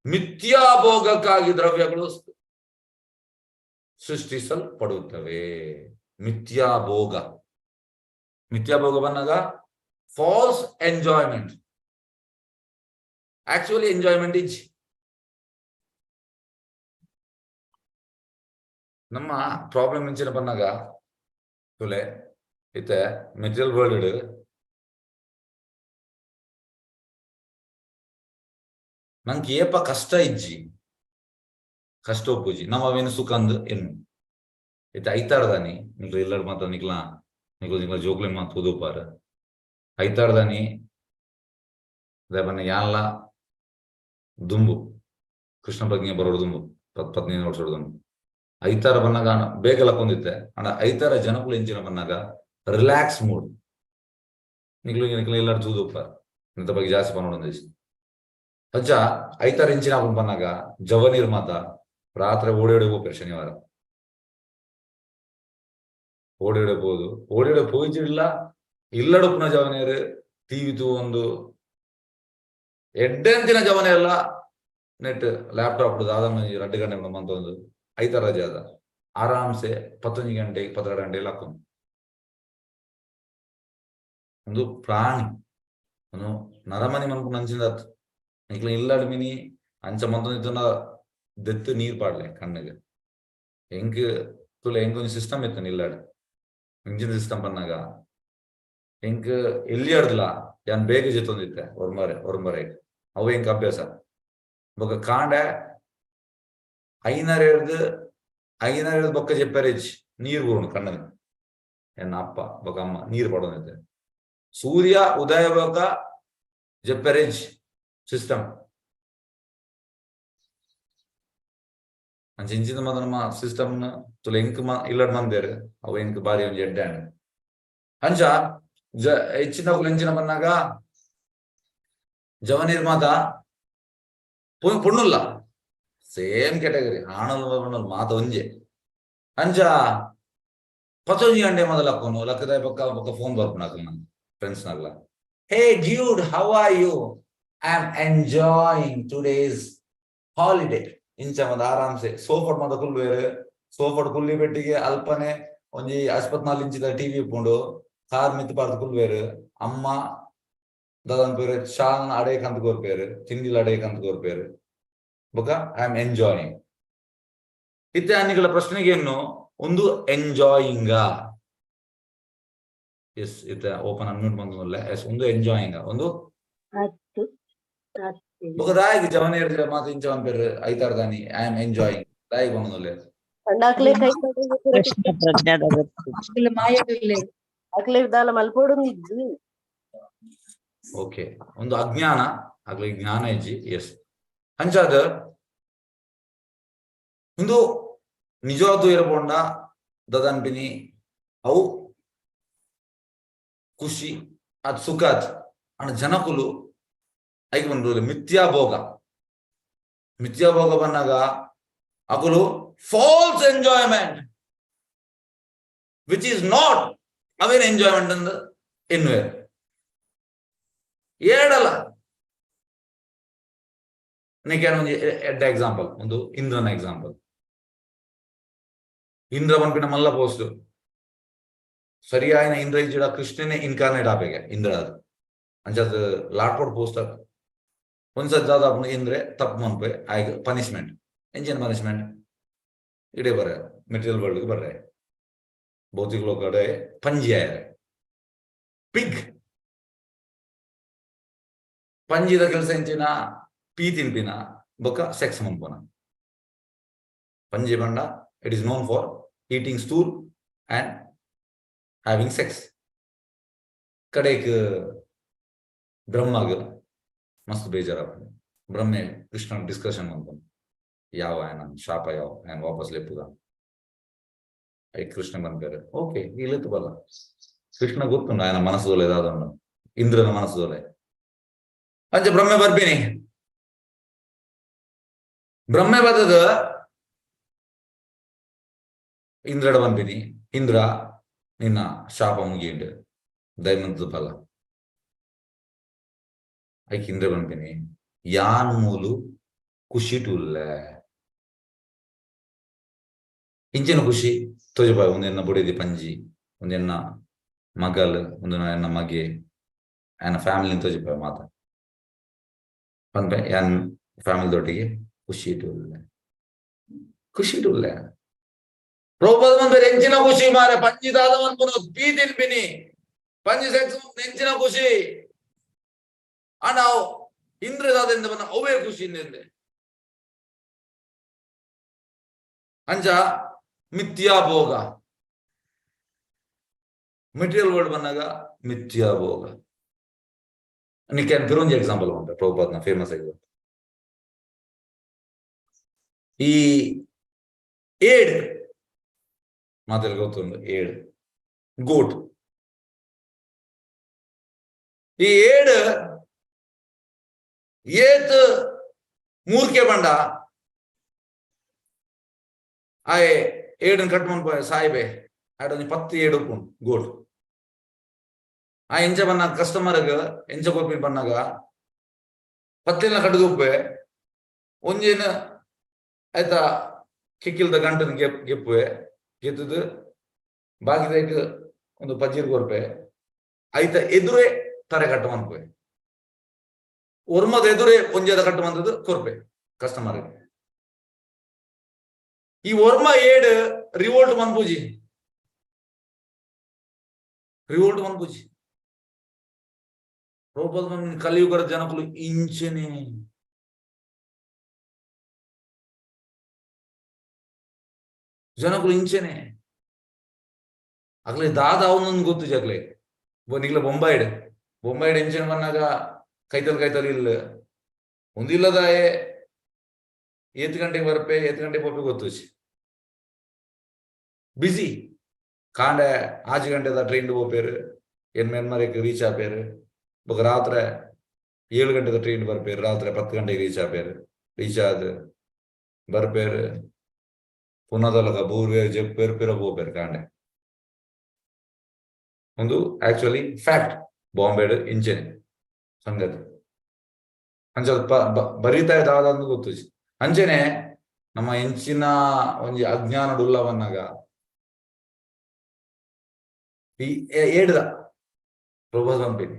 ಮಿಥ್ಯಾಭೋಗಕ್ಕಾಗಿ ದ್ರವ್ಯಗಳು ಸೃಷ್ಟಿಸಲ್ಪಡುತ್ತವೆ. ಮಿಥ್ಯಾಭೋಗ, ಮಿಥ್ಯಾಭೋಗ ಬಂದಾಗ false enjoyment. Actually enjoyment is ನಮ್ಮ ಪ್ರಾಬ್ಲಮ್ ಇಂಚಿನ ಬಂದಾಗ ತುಲೆ ಇತ್ತೆ ಮೆಟೀರಿಯಲ್ ವರ್ಲ್ಡ್ ನಂಗೆ ಏಪ ಕಷ್ಟ ಇಜ್ಜಿ, ಕಷ್ಟ ಒಪ್ಪುಜಿ, ನಮ್ಮ ಅವೇನು ಸುಖ ಅಂದ್ ಎನ್ನು. ಇತ್ತೆ ಐತಾರದಾನಿ ನಿಕ್ಲ ಇಲ್ಲಡ್ ಮಾತ್ರ ನಿಕ್ಲ ನಿಕ್ಲ ನಿಕ್ಲ ಜೋಕ್ಲೆ ಮಾತು ಓದುಪಾರ. ಐತಾರದಾನಿ ಬನ್ನ ಯಾನ್ಲ ದುಂಬು ಕೃಷ್ಣ ಪ್ರಜ್ಞೆ ಬರೋಡು ದುಂಬು 15 ವರ್ಷ ದುಂಬು ಐತಾರ ಬನ್ನಾಗ ಬೇಗ ಲಕ್ಕೊಂದಿತ್ತೆ. ಅಂಡ ಐತಾರ ಜನಕುಲು ಎಂಚಿನ ಬನ್ನಾಗ ರಿಲ್ಯಾಕ್ಸ್ ಮೂಡ್. ನಿಕ್ಲು ನಿಕ್ಲ ಇಲ್ಲಡ್ ತೂದುಪ್ಪಾರ ಇಂತ ಬಗ್ಗೆ ಜಾಸ್ತಿ ಪನೋಡು. ಅಜ್ಜ ಐತಾರ ಇಂಚಿನ ಬಂದಾಗ ಜವನೀರ್ ಮಾತ ರಾತ್ರಿ ಓಡೋಡಿ ಹೋಗ್ತಾರೆ. ಶನಿವಾರ ಓಡೋಡಿ ಹೋದು ಓಡೋಡಿ ಪೋಯಿಜಿಲ್ಲ. ಇಲ್ಲಡುಪ್ಪುನ ಜವನೀರ್ ಟಿವಿ ತೂ ಒಂದು ಎಡ್ಡೆಂತಿನ ಜವನೆಲ್ಲ ನೆಟ್ ಲ್ಯಾಪ್ಟಾಪ್ ದಾದ 2 ಗಂಟೆ ಮಂತೊಂದು ಐತಾರ ರಜೆ ಅದ ಆರಾಮ್ಸೆ 11 ಗಂಟೆ 12 ಗಂಟೆ ಹಾಕೊಂಡು. ಒಂದು ಪ್ರಾಣಿ ಒಂದು ನರಮನಿ ಮನ್ಪು ನಂಚಿಂದತ್ ನಿಕ್ಲ ಇಲ್ಲಡ್ ಮಿನಿ ಅಂಚ ಮಂತೊಂದಿತ್ತುಂಡ ದೆತ್ತು ನೀರ್ ಪಾಡ್ಲೆ ಕಣ್ಣಿಗೆ. ಎಂಕ್ ತುಲೆ ಎಂಕ್ ಒಂಜಿ ಸಿಸ್ಟಮ್ ಇತ್ತು ಇಲ್ಲಡ್. ಇಂಜಿನ್ ಸಿಸ್ಟಮ್ ಪನ್ನಾಗ ಎಂಕ್ ಎಲ್ಲಿ ಅಡ್ದಲ ಯಾನ್ ಬೇಗ ಜೆತ್ತೊಂದಿತ್ತೆ ಒರ್ಮರೆ ಒರ್ಮರೆ. ಅವು ಎಂಕ್ ಅಭ್ಯಾಸ. ಬೊಕ ಕಾಂಡೆ ಐನರೆರ್ದ್ ಐನರೆರ್ದ್ ಬೊಕ್ಕ ಜೆಪ್ಪೆರೆಜ್ ನೀರ್ ಬೂರುಂಡು ಕಣ್ಣಗ್. ಎನ್ನ ಅಪ್ಪ ಬೊಕ ಅಮ್ಮ ನೀರ್ ಪಾಡೊಂದಿತ್ತೆ. ಸೂರ್ಯ ಉದಯ ಬೊಕ ಜೆಪ್ಪೆರೆಜ್ ಸಿಸ್ಟಮ್. ಅಂಚ ಇಂಚಿನ ಮಾತ ನಮ್ಮ ಸಿಸ್ಟಮ್ ತುಲೆ ಎಂಕ್ ಇಲ್ಲಡ್ ಮಂದೇರ್ ಅವು ಎಂಕ್ ಬಾರಿ ಒಂಜಿ ಎಡ್ಡೆ ಆಂಡ್. ಅಂಚ ಜ ಹೆಚ್ಚಿನಕುಲು ಎಂಚಿನ ಬನ್ನಾಗ ಜವನೀರ್ ಮಾತ ಪೊಣ್ಣುಲ್ಲ ಸೇಮ್ ಕ್ಯಾಟಗರಿ, ಆಣಲು ಪೊಣ್ಣುಲ್ಲ ಮಾತ ಒಂಜೆ. ಅಂಚ 11 ಗಂಟೆ ಮೊದಲು ಲಕ್ಕೊನು ಲಕ್ಕದ ಬೊಕ್ಕ ಬೊಕ್ಕ ಫೋನ್ ಬರ್ಪುಂಡು ಅಕಲ್ನ friends ನಗ್ಲ. "Hey dude, how are you? I am enjoying today's holiday." ಇಂಚ ಒಂದು ಆರಾಮ್ಸೆ ಸೋಫಾಡ್ ಮಾತ ಕುಲ್ಲುವೆರ್. ಸೋಫಾಡ್ ಕುಲ್ಲಿ ಪೆಟ್ಟಿಗೆ ಅಲ್ಪನೆ ಒಂಜಿ 24 ಇಂಚಿದ ಟಿವಿ ಉಪ್ಪುಂಡು. ಕಾರ್ ಮಿತ್ತ್ ಪಾಡ್ದ್ ಕುಲ್ಲುವೆರ್. ಅಮ್ಮ ದಾದ ಅನ್ಪೆರ್, ಶಾಲ್ನ ಅಡೆ ಕಂತ್ ಕೊರ್ಪೆರ್, ತಿಂಡಿಲ ಅಡೆ ಕಂತ್ ಕೊರ್ಪೆರ್. ಬೊಕ I am enjoying. ಇತ್ತೆ ನಿಕಲ ಪ್ರಶ್ನೆಗೆ ಏನು ಒಂದು ಎಂಜಾಯಿಂಗ್? ಎಸ್, ಇತ್ತೆ ಓಪನ್ ಅನ್ಮ್ಯೂಟ್ ಬಂದಲ್ಲ. ಎಸ್, ಒಂದು ಎಂಜಾಯಿಂಗ್ ಒಂದು ಹತ್ತು. ಬೊಕ ದಾಯೆಗ್ ಜವನಿಯರ್ ಮಾತ ಇಂಚ ಪನ್ಪೆರ್ ಐತಾರದಾನಿ I am enjoying ದಾಯೆಗ್ ಪನೊಂದುಲ್ಲೆರ್? ಪಂಡ ಅಕ್ಲೆ ಕೈ ಕೃಷ್ಣ ಪ್ರಜ್ಞಾದ ಗೊತ್ತು. ಮಾಯವಿಲ್ಲ. ಅಕ್ಲೆ ದಾಲ ಮಲ್ಪೊಡೊಂದಿಜ್ಜಿ. ಓಕೆ, ಒಂದು ಅಜ್ಞಾನ, ಅಕ್ಲೆಗ್ ಜ್ಞಾನ ಇಜ್ಜಿ. ಎಸ್, ಅಂಚಾದ್ ಉಂದು ನಿಜವಾದ ಇರಪೊಂಡ ದಾದ ಅನ್ಪಿನಿ ಅವು ಖುಷಿ ಅದ್ ಸುಖ ಅದ್. ಅಂಡ ಜನಕುಲು ಐಕ್ ಪನ್ಪುನು ಮಿಥ್ಯಾಭೋಗ. ಮಿಥ್ಯಾಭೋಗ ಪನ್ನಗ ಅಕುಲು false enjoyment which is not ಅವೇನ್ ಎಂಜಾಯ್ಮೆಂಟ್ ಅಂದ್ ಎನ್ನುವೆರ್ ಏಡಲ. ನಿಕ್ಕೆ ಒಂಜಿ ಎಡ್ಡೆ ಎಕ್ಸಾಂಪಲ್, ಒಂದು ಇಂದ್ರನ ಎಕ್ಸಾಂಪಲ್. ಇಂದ್ರ ಪನ್ಪಿನ ಮಲ್ಲ ಪೋಸ್ಟ್ ಸರಿಯಾಯಿನ ಇಂದ್ರ ಇಜ್ಜಿಡ ಕೃಷ್ಣನೇ ಇನ್ಕಾರ್ನೇಟ್ ಆಪೆಗೆ ಇಂದ್ರ ಅದು ಅಂಚಾದ್ ಲಾಟ್ಪೋಡ್ ಪೋಸ್ಟ್. ಒಂದ್ಸತ್ ದಾದ ಆಪುಂಡು, ಇಂದ್ರೆ ತಪ್ಪು ಮನ್ಪೆ, ಆಯ್ಗ್ ಪನಿಷ್ಮೆಂಟ್. ಎಂಚಿನ ಪನಿಷ್ಮೆಂಟ್? ಇಡೇ ಬರ್ರೆ, ಮೆಟೀರಿಯಲ್ ವರ್ಲ್ಡ್ ಬರ್ರೆ, ಭೌತಿಕ ಲೋಕಡೆ ಪಂಜಿ ಆಯರೆ, ಪಿಗ್. ಪಂಜಿದ ಕೆಲಸ ಎಂಚಿನ? ಪೀ ತಿನ್ಪಿನ ಬೊಕ್ಕ ಸೆಕ್ಸ್ ಮನ್ಪುನ. ಪಂಜಿ ಪಂಡ it is known for eating stool and having sex. ಕಡೆಕ್ ಬ್ರಹ್ಮಗ್ ಮಸ್ತ್ ಬೇಜಾರಾಪುಂಡು. ಬ್ರಹ್ಮೆ ಕೃಷ್ಣ ಡಿಸ್ಕಷನ್ ಮನ್ಪುನು, ಯಾವ ಆಯನ ಶಾಪ ಯಾವ ಆಯನ್ ವಾಪಸ್ ಲೆಪ್ಪುದ. ಐಕ್ ಕೃಷ್ಣ ಪನ್ಪೆರ್, ಓಕೆ, ಇಲ್ಲತ್ತು ಬಲ್ಲ. ಕೃಷ್ಣ ಗೊತ್ತುಂಡು ಆಯನ ಮನಸ್ಸುದೊಲೆ ದಾದ, ಇಂದ್ರನ ಮನಸ್ಸುದೊಲೆ. ಅಂಚ ಬ್ರಹ್ಮೆ ಬರ್ಪಿನಿ. ಬ್ರಹ್ಮೆ ಬತ್ತದ ಇಂದ್ರಡ ಪನ್ಪಿನಿ, ಇಂದ್ರ, ನಿನ್ನ ಶಾಪ ಮುಗಿಯುಂಡು, ದಯಮಂತದ ಫಲ. ಐಕ್ ಇಂದ್ರ ಪನ್ಪಿನಿ, ಯಾನ್ ಮೂಲು ಖುಷಿಟ್ ಉಲ್ಲೆ. ಇಂಚಿನ ಖುಷಿ ತೋಜಪಾಯ್. ಒಂದು ಎನ್ನ ಬುಡೆದಿ ಪಂಜಿ, ಒಂದು ಎನ್ನ ಮಗಲ್, ಒಂದು ಎನ್ನ ಮಗೆ, ಎನ್ನ ಫ್ಯಾಮಿಲಿ ತೋಜಪಾಯ್ ಮಾತ ಪನ್ಪೆ. ಯಾನ್ ಫ್ಯಾಮಿಲಿ ದೊಟ್ಟಿಗೆ ಖುಷಿ ಉಲ್ಲೆ, ಖುಷಿ ಉಲ್ಲೆ. ಪ್ರಭುಪಾದ ಪನ್ಪೆರ್, ಎಂಚಿನ ಖುಷಿ ಮಾರೆ? ಪಂಜಿ ದಾದ ಮನ್ಪುನು? ಪೀ ತಿನ್ಪಿನಿ. ಪಂಜಿ ಸೆಕ್ಸ್, ಎಂಚಿನ ಖುಷಿ? ಆಂಡ ಅವು ಇಂದ್ರ ದಾದ ಬನ್ನ ಅವೇ ಖುಷಿ ಇಂದೆ. ಅಂಚ ಮಿಥ್ಯಾ ಭೋಗ, ಮೆಟೀರಿಯಲ್ ವರ್ಲ್ಡ್ ಬಂದಾಗ ಮಿಥ್ಯಾ ಭೋಗ. ನಿಕ್ಕೆ ಪಿರೊಂಜಿ ಎಕ್ಸಾಂಪಲ್ ಉಂಟು, ಪ್ರಭುಪಾದ್ನ ಫೇಮಸ್ ಎಕ್ಸಾಂಪಲ್. ಈ ಏಡ್ ಮಾತೆಲ್ಲ ಗೊತ್ತುಂಟು, ಏಡ್, ಗೋಟ್. ಈ ಏಡ್ ಏತ್ ಮೂರ್ಕೆ ಬಂಡ ಆಯೆ ಏಡನ್ ಕಟ್ ಮನ್ಪ ಸಾಯಿಬೆ ಆಯ್ಟ್ ಒಂಜಿ 10 ಏಡ್ ಉಪ್ಪುಂಡು ಗೋಟ್. ಆ ಎಂಚ ಬನ್ನ ಕಸ್ಟಮರ್ಗ್ ಎಂಚ ಕೊರ್ಪಿನ ಬನ್ನಾಗ ಪತ್ತಿನ ಕಟ್ಟದು ಉಪ್ಪೆ, ಒಂಜಿನ ಆಯ್ತಾ ಕಿಕ್ಕಿಲ್ದ ಗಂಟನ್ ಗೆಪ್ ಗೆಪ್ಪುವೆ, ಗೆತ್ತದು ಬಾಕಿದೈಕ್ ಒಂದು ಪಜ್ಜಿರ್ ಕೊರ್ಪೆ. ಐತ ಎದುರೇ ತರೆ ಕಟ್ಟ ಮನ್ಪುವೆ, ಒರ್ಮದ ಎದುರೇ ಒಂಜೆದ ಕಟ್ಟು ಬಂದದ್ದು ಕೊರ್ಪೆ ಕಸ್ಟಮರ್. ಈ ಒರ್ಮ ಏಡ್ ರಿವೋಲ್ಟ್ ಮನ್ಪುಜಿ, ರಿವೋಲ್ಟ್ ಮನ್ಪುಜಿ. ಪ್ರಭುಪಾದ ಕಲಿಯುಗದ ಜನಕುಲು ಇಂಚನೆ. ಜನಕುಲು ಇಂಚನೆ. ಅಗ್ಲೆ ದಾದ ಅವನೊಂದು ಗೊತ್ತು ಜಗ್ಲೆ ನಿಗ್ಲ ಬೊಂಬಾಯಿಡ್ ಬೊಂಬಾಯಿಡ್ ಎಂಚಿನ ಬನ್ನಾಗ ಕೈತಲ್ ಕೈತಲ್ ಇಲ್ಲ ಒಂದಿಲ್ಲದಾಯೆ ಏತ್ ಗಂಟೆಗೆ ಬರ್ಪೆ, ಏತ್ ಗಂಟೆಗೆ ಪೋಪೆ ಗೊತ್ತು. ಬಿಸಿ. ಕಾಂಡೆ 6 ಗಂಟೆದ ಟ್ರೈನ್ ಪೋಪೇರು, ಎನ್ಮೆನ್ಮರೆಕ್ ರೀಚ್ ಆಪೇರು. ಬೊಕ ರಾತ್ರೆ 7 ಗಂಟೆದ ಟ್ರೈನ್ ಬರ್ಪೇರು, ರಾತ್ರೆ 10 ಗಂಟೆಗೆ ರೀಚ್ ಆಪೇರು. ರೀಚ್ ಆದ್ ಬರ್ಪೇರು, ಪುನದಲಕ ಬೂರ್ವೇರ್, ಜೆಪ್ಪೇರು, ಪಿರ ಪೋಪೇರು ಕಾಂಡೆ. ಒಂದು ಆಕ್ಚುಲಿ ಫ್ಯಾಕ್ಟ್, ಬಾಂಬೆಡ್ ಇಂಚೆನೆ ಸಂಗತಿ. ಅಂಚ ಬರೀತಾ ದಾದ ಅಂದ್ ಗೊತ್ತು. ಅಂಚೆನೆ ನಮ್ಮ ಎಂಚಿನ ಒಂಜಿ ಅಜ್ಞಾನಡುಲ್ಲವನ್ನಾಗ ಈ ಏಡ್ದ ಪ್ರಭು ಪನ್ಪಿನಿ,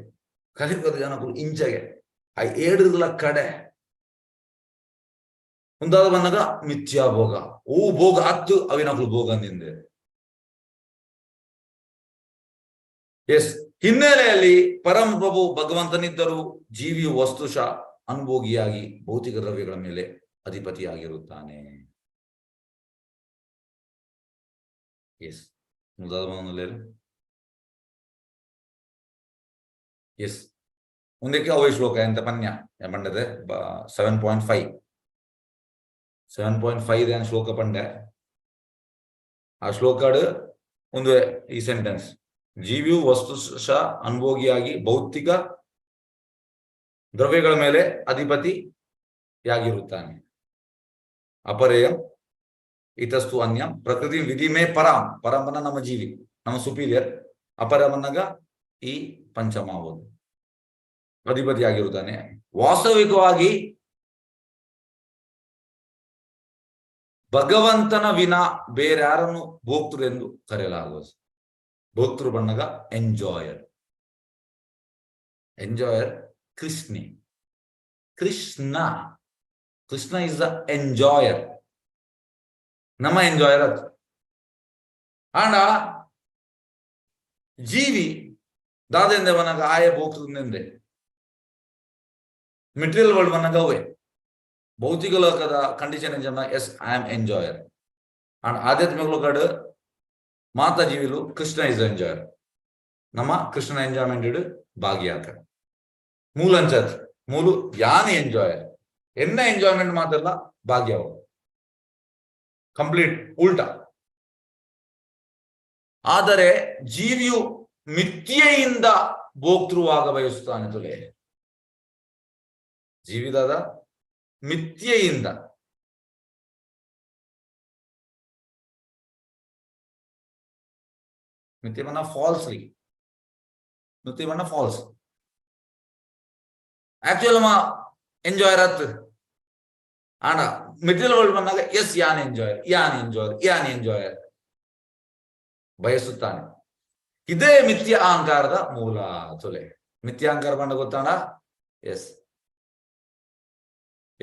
ಕಲಿಯುಗದ ಜನಕುಲು ಇಂಚಗೆ ಆ ಏಡ್ದಲ ಕಡೆ ಮುಂದಾದ ಬಂದಾಗ ಮಿಥ್ಯಾ ಭೋಗ. ಓ ಭೋಗ ಅತ್ತು ಅವಿನಕುಲು ಭೋಗ ಅಂದಿಂದೆ. ಎಸ್, ಹಿನ್ನೆಲೆಯಲ್ಲಿ ಪರಮ ಪ್ರಭು ಭಗವಂತನಿದ್ದರೂ ಜೀವಿಯು ವಸ್ತುಶ ಅನುಭೋಗಿಯಾಗಿ ಭೌತಿಕ ದ್ರವ್ಯಗಳ ಮೇಲೆ ಅಧಿಪತಿಯಾಗಿರುತ್ತಾನೆ. ಎಸ್, ಮುಂದಾದ. ಎಸ್, ಮುಂದಕ್ಕೆ ಅವೇ ಶ್ಲೋಕ ಎಂತ ಪನ್ಯ ಪಂಡದೆ 7.5, 7.5 ಏನ್ ಶ್ಲೋಕ ಪಂಡೆ. ಆ ಶ್ಲೋಕಡ್ ಒಂದು ಈ ಸೆಂಟೆನ್ಸ್, ಜೀವಿಯು ವಸ್ತುಶ ಅನುಭೋಗಿಯಾಗಿ ಭೌತಿಕ ದ್ರವ್ಯಗಳ ಮೇಲೆ ಅಧಿಪತಿಯಾಗಿರುತ್ತಾನೆ. ಅಪರೇಯಂ ಇತಸ್ತು ಅನ್ಯಂ ಪ್ರಕೃತಿ ವಿಧಿಮೇ ಪರಾಂ. ಪರಮನ ನಮ್ಮ ಜೀವಿ, ನಮ್ಮ ಸುಪೀರಿಯರ್. ಅಪರಮನ್ನಗ ಈ ಪಂಚಮಾವಧು ಅಧಿಪತಿಯಾಗಿರುತ್ತಾನೆ. ವಾಸ್ತವಿಕವಾಗಿ ಭಗವಂತನ ವಿನ ಬೇರೆ ಯಾರನ್ನು ಭೋಕ್ತೃ ಎಂದು ಕರೆಯಲಾಗುವುದು. ಭೋಕ್ತೃ ಬಣ್ಣಗ ಎಂಜಾಯರ್, ಎಂಜಾಯರ್ ಕೃಷ್ಣಿ, Krishna, Krishna is the enjoyer. ನಮ್ಮ ಎಂಜಾಯರ್ ಅದು. ಆಂಡ ಜೀವಿ ದಾದೆಂದೆ ಬನಗ ಆಯ ಭೋಕ್ತೃಂದೆ ಮೆಟೀರಿಯಲ್ ವರ್ಲ್ಡ್ ಬನ್ನಗ ಅವೇ ಭೌತಿಕ ಲೋಕದ condition ಎಂಜನ, yes, I am enjoyer. And ಆಧ್ಯಾತ್ಮಿಕ ಲೋಕಡ್ ಮಾತಾ ಜೀವಿಲು ಕೃಷ್ಣ is enjoyer. ನಮ್ಮ ಕೃಷ್ಣನ ಎಂಜಾಯ್ಮೆಂಟ್ ಭಾಗಿಯಾತ ಮೂಲಂಚತ್ ಮೂಲು ಯಾನ್ ಎಂಜಾಯರ್, ಎನ್ನ ಎಂಜಾಯ್ಮೆಂಟ್ ಮಾತ್ರಲ್ಲ ಭಾಗ್ಯವು ಕಂಪ್ಲೀಟ್ ಉಲ್ಟಾ. ಆದರೆ ಜೀವಿಯು ಮಿಥ್ಯೆಯಿಂದ ಭೋಕ್ತೃವಾಗ ಬಯಸುತ್ತಾನೆ. ತುಲೆ ಜೀವಿದಾದ ಮಿಥ್ಯೆಯಿಂದ ಮಿಥ್ಯೆ ಬಣ್ಣ ಫಾಲ್ಸ್ಲಿ, ಮಿಥ್ಯೆ ಬಣ್ಣ ಫಾಲ್ಸ್. ಆಕ್ಚುಲ್ ಅಮ್ಮ ಎಂಜಾಯರ್ ಆತ್. ಆಂಡ ಮೆಟೀರಿಯಲ್ ವರ್ಲ್ಡ್ ಬಂದಾಗ ಎಸ್ ಯಾನ್ ಎಂಜಾಯರ್, ಯಾನ್ ಎಂಜಾಯರ್, ಯಾನ್ ಎಂಜಾಯರ್ ಬಯಸುತ್ತಾನೆ. ಇದೇ ಮಿಥ್ಯ ಅಹಂಕಾರದ ಮೂಲ. ತುಲೆ ಮಿಥ್ಯ ಅಹಂಕಾರ ಬಂಡ ಗೊತ್ತಾಣ? ಎಸ್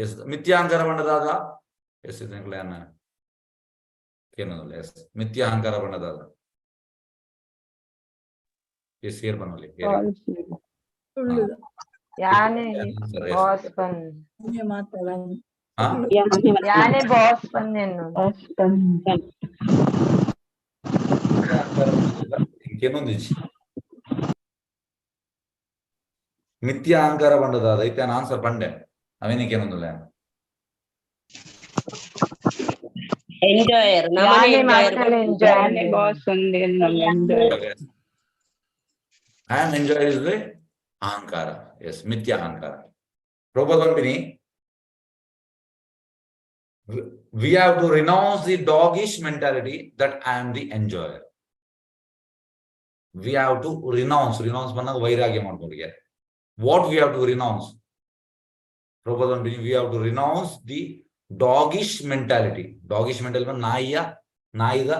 ಎಸ್, ಮಿಥ್ಯ ಅಹಂಕಾರ ಬಂಡದಾದ ಎಸ್ ಏನಲ್ಲ. ಎಸ್, ಮಿಥ್ಯ ಅಹಂಕಾರ ಬಂಡದಾದ ಎಸ್ ಏರ್ ಬನ್ನಲಿ. ಯಾನೆ ಬಾಸ್ ಬಂದ್, ಯಾನೆ ಬಾಸ್ ಬಂದೇನು. ಇಂకేನೊಂದಿಜಿ ಮಿಥ್ಯ ಅಹಂಕಾರ ಬಂಡದಾದ ಐತೆ ಆನ್ಸರ್ ಪಂಡೆ ಅವೇನಿಕೇನೊಂದಿಲ್ಲ. ಎಂಜಾಯರ್ ನಮನೆ. ಯಾನೆ ಮಾತಲ್ಲ ಯಾನೆ ಎಂಜಾಯ್. ಬಾಸ್ ಒಂದೇ enjoy. I am enjoyer is the ಅಹಂಕಾರ. ಎಸ್, ಮಿಥ್ಯ ಅಹಂಕಾರ. Prabhupada ಪನ್ಪಿನಿ, we have to renounce the doggish mentality that I am the enjoyer. We have to renounce, renounce ಬಂದಾಗ ವೈರಾಗ್ಯ ಮಾಡ್ಕೊಳಿಗೆ. What we have to renounce? Prabhupada ಪನ್ಪಿನಿ, we have to renounce the doggish mentality. Doggish mentality ಬಂದ ನಾಯಿಯ ನಾಯಿದ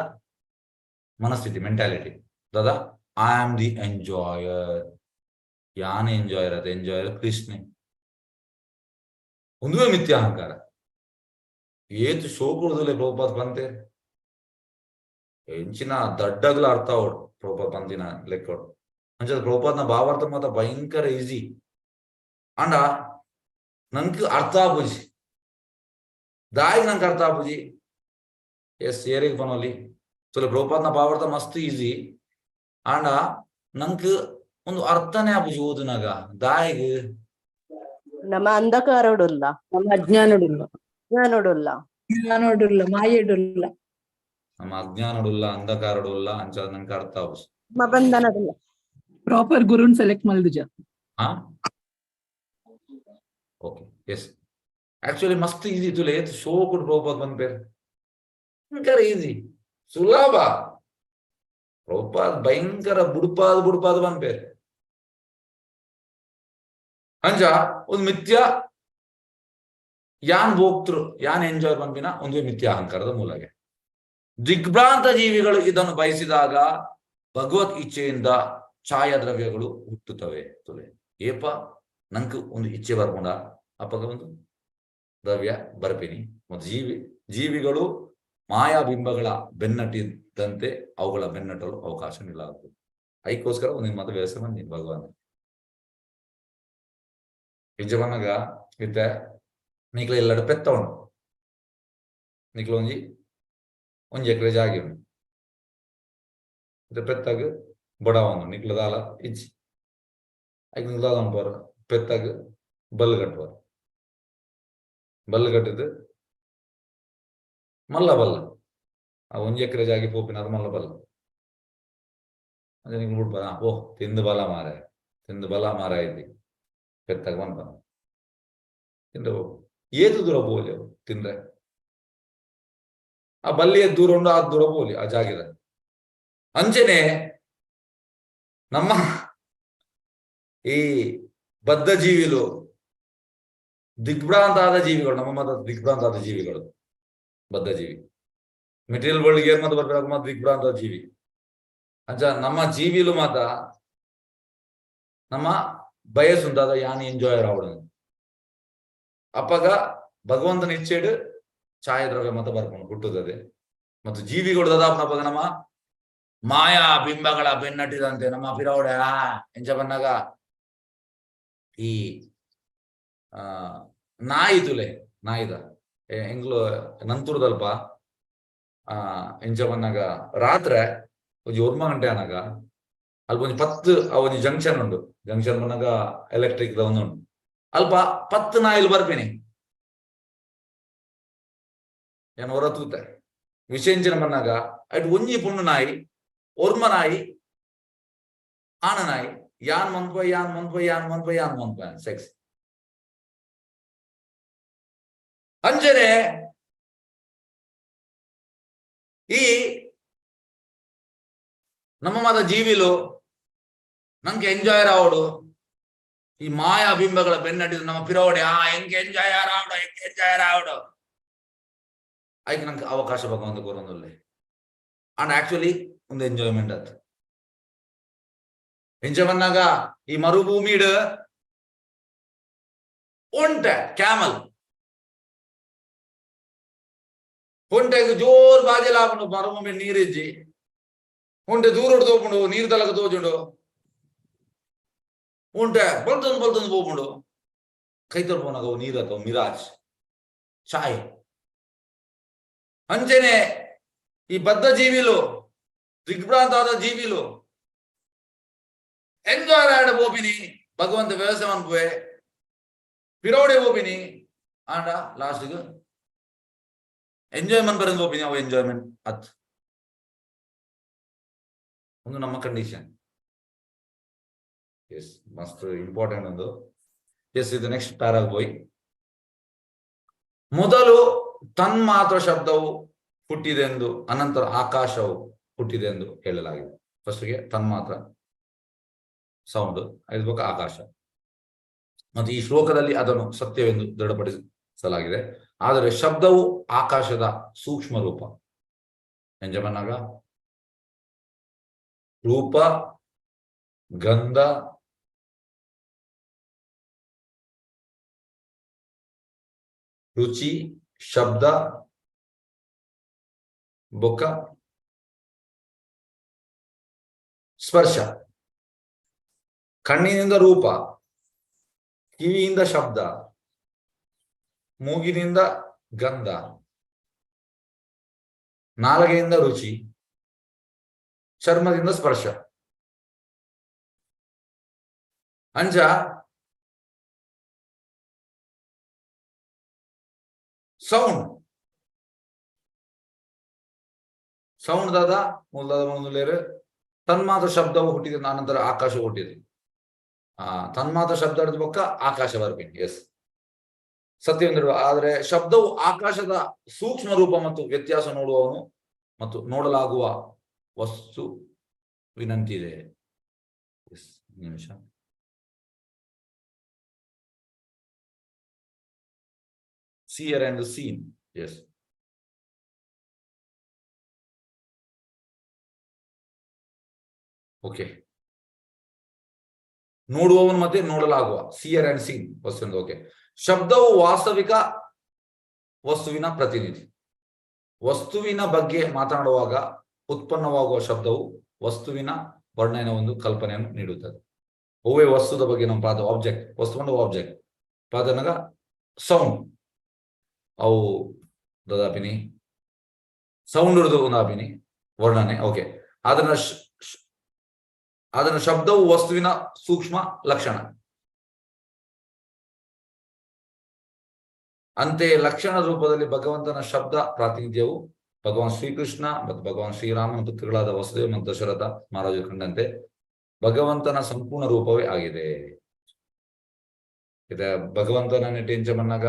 ಮನಸ್ಥಿತಿ, mentality. ದಾದಾ I am the enjoyer. ಯಾನ್ enjoyer ಅದ, enjoyer ಕೃಷ್ಣೆ. ಒಂದುವೇ ಮಿಥ್ಯ ಅಹಂಕಾರ. ಏತು ಶೋಕುಡುದಿಲ್ಲ ಪ್ರಭುಪಾದ ಪಂತೆ. ಎಂಚಿನ ದಡ್ಡಗ್ಲ ಅರ್ಥ ಅವಡು ಪ್ರಭುಪಾದ ಪಂತಿನ ಲೆಕ್ಕೋಡು. ಅಂಚದ ಪ್ರಭುಪಾದನ ಭಾವಾರ್ಥ ಮಾತ ಭಯಂಕರ ಈಸಿ. ಅಂಡ ನಂಕ್ ಅರ್ಥ ಆಪುಜಿ. ದಾಯಿಗ್ ನಂಗೆ ಅರ್ಥ ಆಪುಜಿ? ಎಸ್, ಏರಿಗೆ ಪನೊಲಿ ತುಲೆ ಪ್ರಭುಪಾದನ ಭಾವಾರ್ಥ ಮಸ್ತ್ ಈಸಿ. ಆಂಡ ನಂಕ್ ಒಂದು ಅರ್ಥನೇ ಆಪುಜಿ ಓದುನಾಗ. ದಾಯಿಗ್? ನಮ್ಮ ಅಂಧಕಾರಡುಲ್ಲ. ನಮ್ಮ ಅಜ್ಞಾನಡುಲ್ಲ. ಜ್ಞಾನಡುಲ್ಲ. ಜ್ಞಾನಡುಲ್ಲ, ಮಾಯೆಡುಲ್ಲ. ನಮ್ಮ ಅಜ್ಞಾನಡುಲ್ಲ, ಅಂಧಕಾರಡುಲ್ಲ. ಅಂಚ ನಂಗೆ ಅರ್ಥ ಆಪುಜಿ. ನಮ್ಮ ಬಂಧನಡುಲ್ಲ. ಪ್ರಾಪರ್ ಗುರುನ್ ಸೆಲೆಕ್ಟ್ ಮಲ್ದುಜ. ಹಾ, ಓಕೆ. ಎಸ್, ಆಕ್ಚುಲಿ ಮಸ್ತ್ ಈಸಿ. ತುಲೆ ಏತ್ ಶೋಕುಡು ಪ್ರಭುಪಾದ ಬಂದ್ಪೇರ್, ಭಯಂಕರ ಈಸಿ, ಸುಲಭ. ಪ್ರಭುಪಾದ್ ಭಯಂಕರ ಬುಡ್ಪಾದ್ ಬುಡ್ಪಾದ್ ಬಂದ್ಪೇರ್. ಅಂಚ ಒಂದು ಮಿಥ್ಯ ಯಾನ್ ಭೋಕ್ತೃ ಯಾನ್ ಎಂಜಾಯ್ ಪನ್ಪಿನ ಒಂದು ಮಿಥ್ಯ ಅಹಂಕಾರದ ಮೂಲಗೆ. ದಿಗ್ಭ್ರಾಂತ ಜೀವಿಗಳು ಇದನ್ನು ಬಯಸಿದಾಗ ಭಗವತ್ ಇಚ್ಛೆಯಿಂದ ಛಾಯಾದ್ರವ್ಯಗಳು ಹುಟ್ಟುತ್ತವೆ. ತುಲೆ ಏಪ ನಂಗೆ ಒಂದು ಇಚ್ಛೆ ಬರ್ಕೊಂಡ ಅಪ್ಪಗ ಒಂದು ದ್ರವ್ಯ ಬರ್ಪಿನಿ. ಮತ್ತು ಜೀವಿಗಳು ಮಾಯಾಬಿಂಬಗಳ ಬೆನ್ನಟ್ಟಿದ್ದಂತೆ ಅವುಗಳ ಬೆನ್ನಟ್ಟಲು ಅವಕಾಶ ನೀಡಲಾಗುತ್ತದೆ. ಅದಕ್ಕೋಸ್ಕರ ಒಂದು ಮಾತು ವ್ಯವಸ್ಥೆ ಬಂದಿನಿ ಭಗವಾನ್. ಇಂಚ ಪನ್ನಗ ಇತ್ತೆ ನಿಕ್ಲ ಇಲ್ಲಡ್ ಪೆತ್ತ ಉಂಡು. ನಿಕ್ಲ ಒಂಜಿ ಒಂಜಿ ಎಕರೆ ಜಾಗೆ ಉಂಡು. ಇತ್ತೆ ಪೆತ್ತಗ್ ಬಡವ ನಿಕ್ಲ ದಾಲ ಇಜ್ಜಿ. ಐಕ್ ನಿಕ್ಲ ದಾಲ ಉಂಟು ಪೆತ್ತಗ್ ಬಲ್ಲು ಕಟ್ಟುವ. ಬಲ್ಲು ಕಟ್ಟಿದ್ದು ಮಲ್ಲ ಬಲ್ಲ, ಆ ಒಂಜಿ ಎಕರೆ ಜಾಗೆ ಪೋಪಿನ ಅದು ಮಲ್ಲ ಬಲ್ಲ. ಅದೇ ನಿಂಗೆ ಬಿಡ್ಬಾರ ಓ ತಿಂದು ಬಲ ಮಾರ, ತಿಂದು ಬಲ ಮಾರ ಇದ್ದಿ ಪೆತ್ತಾಗ ಬಂದ ತಿಂದು ಏತು ದೂರ ಪೋಲಿ ಅವು ತಿಂದ್ರೆ. ಆ ಬಲ್ಲಿ ದೂರ ಉಂಡು, ಆ ದೂರ ಪೋಲಿ ಆ ಜಾಗದ. ಅಂಚನೆ ನಮ್ಮ ಈ ಬದ್ಧ ಜೀವಿಲು, ದಿಗ್ಭ್ರಾಂತಾದ ಜೀವಿಗಳು, ನಮ್ಮ ಮತ ದಿಗ್ಭ್ರಾಂತಾದ ಜೀವಿಗಳು. ಬದ್ಧ ಜೀವಿ. ಮೆಟೀರಿಯಲ್ ವರ್ಲ್ಡ್ ಏರ್ ಮಾತ ಬರ್ಬೇಕು ಮಾತ ದಿಗ್ಭ್ರಾಂತ ಜೀವಿ. ಅಂಚ ನಮ್ಮ ಜೀವಿಲು ಮಾತ ನಮ್ಮ ಬಯಸುಂದಾದ ಯಾನ್ ಎಂಜಾಯ್ ರಾವಣ. ಅಪ್ಪಗ ಭಗವಂತನ ಇಚ್ಛೆಡ್ ಛಾಯ ದ್ರವ್ಯ ಮತ ಬರ್ಕೊಂಡು ಹುಟ್ಟುತ್ತದೆ. ಮತ್ತು ಜೀವಿಗಳು ದಾದಾಪನ ನಮ್ಮ ಮಾಯಾ ಬಿಂಬಗಳ ಬೆನ್ನಟ್ಟಿದಂತೆ ನಮ್ಮ ಪಿರವಡೆ ಆ ಎಂಚ ಬನ್ನಾಗ ಈ ಆ ನಾಯಿ ತುಲೆ ನಾಯಿದ ಎಂಗ್ಲು ನಂತುರದಲ್ಪ ಆ ಎಂಚ ಬನ್ನಾಗ ರಾತ್ರೆ ಒಂಜಿ ಒರ್ಮ ಗಂಟೆ ಅನಾಗ ಅಲ್ಪ ಒಂಜಿ ಪತ್ತು ಆ ಒಂಜಿ ಜಂಕ್ಷನ್ ಉಂಡು. ಜಂಕ್ಷನ್ ಬನ್ನಾಗ ಎಲೆಕ್ಟ್ರಿಕ್ the ಒಂದು ಉಂಡು. ಅಲ್ಪ 10 ನಾಯಿಲು ಬರ್ಪಿನಿ ಏನ್ ಹೊರ ತೂತೆ ವಿಷಯಂಚಿನ ಬನ್ನಾಗ ಅಟ್ ಒಂಜಿ ಪುಣ್ಣು ನಾಯಿ ಒರ್ಮ ನಾಯಿ ಆಣ ನಾಯಿ ಯಾನ್ ಮನ್ಪ ಯಾನ್ ಮನ್ಪ ಯಾನ್ ಮನ್ಪ ಯಾನ್ ಮನ್ಪ ಸೆಕ್ಸ್ ಅಂಜನೆ ಈ ನಮ್ಮ ಮಾತ ಜೀವಿಲು ನಂಗೆ ಎಂಜಾಯ್ ರಾವಡು ಈ ಮಾಯಾ ಬಿಂಬಗಳ ಬೆನ್ನಟ್ಟಿದ ನಮ್ಮ ಪಿರೋಡೆ ಆ ಹೆಂಗೆ ಎಂಜಾಯ್ ರಾವಡು ಹೆಂಗೆ ಎಂಜಾಯ್ ರಾವಡು ಐಕ್ ನಂಗೆ ಅವಕಾಶ ಭಗವಂತ ಕೊರೊಂದುಲ್ಲೆ. ಅಂಡ್ ಆಕ್ಚುಲಿ ಒಂದು ಎಂಜಾಯ್ಮೆಂಟ್ ಅತ್ ಎಂಚ ಬನ್ನಾಗ ಈ ಮರುಭೂಮಿಡ್ ಒಂಟೆ ಕ್ಯಾಮಲ್ ಒಂಟೆಗ್ ಜೋರ್ ಬಾಜೆಲ ಆಪುಂಡು ಮರುಭೂಮಿ ನೀರಿಜ್ಜಿ ಒಂಟೆ ದೂರೊಡು ತೋಪುಂಡು ನೀರು ತಲಕ ತೋಜುಂಡು ಒಂಟೆ ಬಲ್ತೊಂದು ಬಲ್ತೊಂದು ಪೋಪುಂಡು ಕೈತಲ್ ಪೋನಾಗ ಅವು ನೀರ್ ಅಥವಾ ಮಿರಾಜ್ ಚಾಯ್. ಅಂಚನೆ ಈ ಬದ್ಧ ಜೀವಿಲು ದಿಗ್ಭ್ರಾಂತಾದ ಜೀವಿಲು ಎಂಜಾಯ್ ಆಡ ಪೋಪಿನಿ ಭಗವಂತ ವ್ಯವಸಾಯ ಅನ್ಪುವೆ ಪಿರೋಡೆ ಪೋಪಿನಿ ಆಂಡ ಲಾಸ್ಟ್ಗೆ ಎಂಜಾಯ್ಮೆಂಟ್ ಬರಂದು ಪೋಪಿನಿ ಅವು ಎಂಜಾಯ್ಮೆಂಟ್ ಅತ್ ಒಂದು ನಮ್ಮ ಕಂಡೀಷನ್. ಎಸ್ ಮಸ್ತ್ ಇಂಪಾರ್ಟೆಂಟ್ ಒಂದು. ಎಸ್ ಇದು ನೆಕ್ಸ್ಟ್ ಪ್ಯಾರಾಗ್ ಬೋಯ್. ಮೊದಲು ತನ್ಮಾತ್ರ ಶಬ್ದವು ಹುಟ್ಟಿದೆಂದು ಅನಂತರ ಆಕಾಶವು ಹುಟ್ಟಿದೆ ಎಂದು ಹೇಳಲಾಗಿದೆ. ಫಸ್ಟ್ಗೆ ತನ್ಮಾತ್ರ ಸೌಂಡ್, ಐದು ಆಕಾಶ. ಮತ್ತು ಈ ಶ್ಲೋಕದಲ್ಲಿ ಅದನ್ನು ಸತ್ಯವೆಂದು ದೃಢಪಡಿಸಲಾಗಿದೆ. ಆದರೆ ಶಬ್ದವು ಆಕಾಶದ ಸೂಕ್ಷ್ಮ ರೂಪ. ಎಂಜಮನ್ನಾಗ ರೂಪ ಗಂಧ ರುಚಿ ಶಬ್ದ ಬೊಕ್ಕ ಸ್ಪರ್ಶ. ಕಣ್ಣಿನಿಂದ ರೂಪ, ಕಿವಿಯಿಂದ ಶಬ್ದ, ಮೂಗಿನಿಂದ ಗಂಧ, ನಾಲಿಗೆಯಿಂದ ರುಚಿ, ಚರ್ಮದಿಂದ ಸ್ಪರ್ಶ. ಅಂಜ ಸೌಂಡ್ ಸೌಂಡ್ ದಾದ ಮೂಲದಾದ ಒಂದು ತನ್ಮಾತ್ರ ಶಬ್ದವು ಹುಟ್ಟಿದೆ, ಅನಂತರ ಆಕಾಶ ಹುಟ್ಟಿದೆ. ಆ ತನ್ಮಾತ್ರ ಶಬ್ದ ಬೊಕ್ಕ ಆಕಾಶ ಬರ್ಪಿನಿ. ಎಸ್ ಸತ್ಯವೆಂದಿರುವ. ಆದರೆ ಶಬ್ದವು ಆಕಾಶದ ಸೂಕ್ಷ್ಮ ರೂಪ ಮತ್ತು ವ್ಯತ್ಯಾಸ ನೋಡುವವನು ಮತ್ತು ನೋಡಲಾಗುವ ವಸ್ತುವಿನಂತಿದೆ. ಎಸ್ ನಿಮಿಷ. Seer and the seen. Yes. Okay. ನೋಡುವವನು ಮತ್ತೆ ನೋಡಲಾಗುವ ಸಿಯರ್ ಅಂಡ್ ಸೀನ್ ವಸ್ತು. ಓಕೆ. ಶಬ್ದವು ವಾಸ್ತವಿಕ ವಸ್ತುವಿನ ಪ್ರತಿನಿಧಿ. ವಸ್ತುವಿನ ಬಗ್ಗೆ ಮಾತನಾಡುವಾಗ ಉತ್ಪನ್ನವಾಗುವ ಶಬ್ದವು ವಸ್ತುವಿನ ವರ್ಣನೆಯ ಒಂದು ಕಲ್ಪನೆಯನ್ನು ನೀಡುತ್ತದೆ. ಒವ್ವೇ ವಸ್ತುದ ಬಗ್ಗೆ ನಮ್ಮ ಪಾದ ಆಬ್ಜೆಕ್ಟ್, ವಸ್ತು ಆಬ್ಜೆಕ್ಟ್ ಪಾದನಾಗ ಸೌಂಡ್ ಅವು ದದಾಪಿನಿ ಸೌಂಡ್ ಉದಾಪಿನಿ ವರ್ಣನೆ. ಓಕೆ. ಅದನ್ನ ಅದನ್ನ ಶಬ್ದವು ವಸ್ತುವಿನ ಸೂಕ್ಷ್ಮ ಲಕ್ಷಣ. ಅಂತೆಯೇ ಲಕ್ಷಣ ರೂಪದಲ್ಲಿ ಭಗವಂತನ ಶಬ್ದ ಪ್ರಾತಿನಿಧ್ಯವು ಭಗವಾನ್ ಶ್ರೀಕೃಷ್ಣ ಮತ್ತು ಭಗವಾನ್ ಶ್ರೀರಾಮನ ಪುತ್ರಗಳಾದ ವಸುದೇವ ಮತ್ತು ದಶರಥ ಮಹಾರಾಜರು ಕಂಡಂತೆ ಭಗವಂತನ ಸಂಪೂರ್ಣ ರೂಪವೇ ಆಗಿದೆ. ಇದ ಭಗವಂತನ ನೆಟ್ಟಿಂಚ ಬನ್ನಾಗ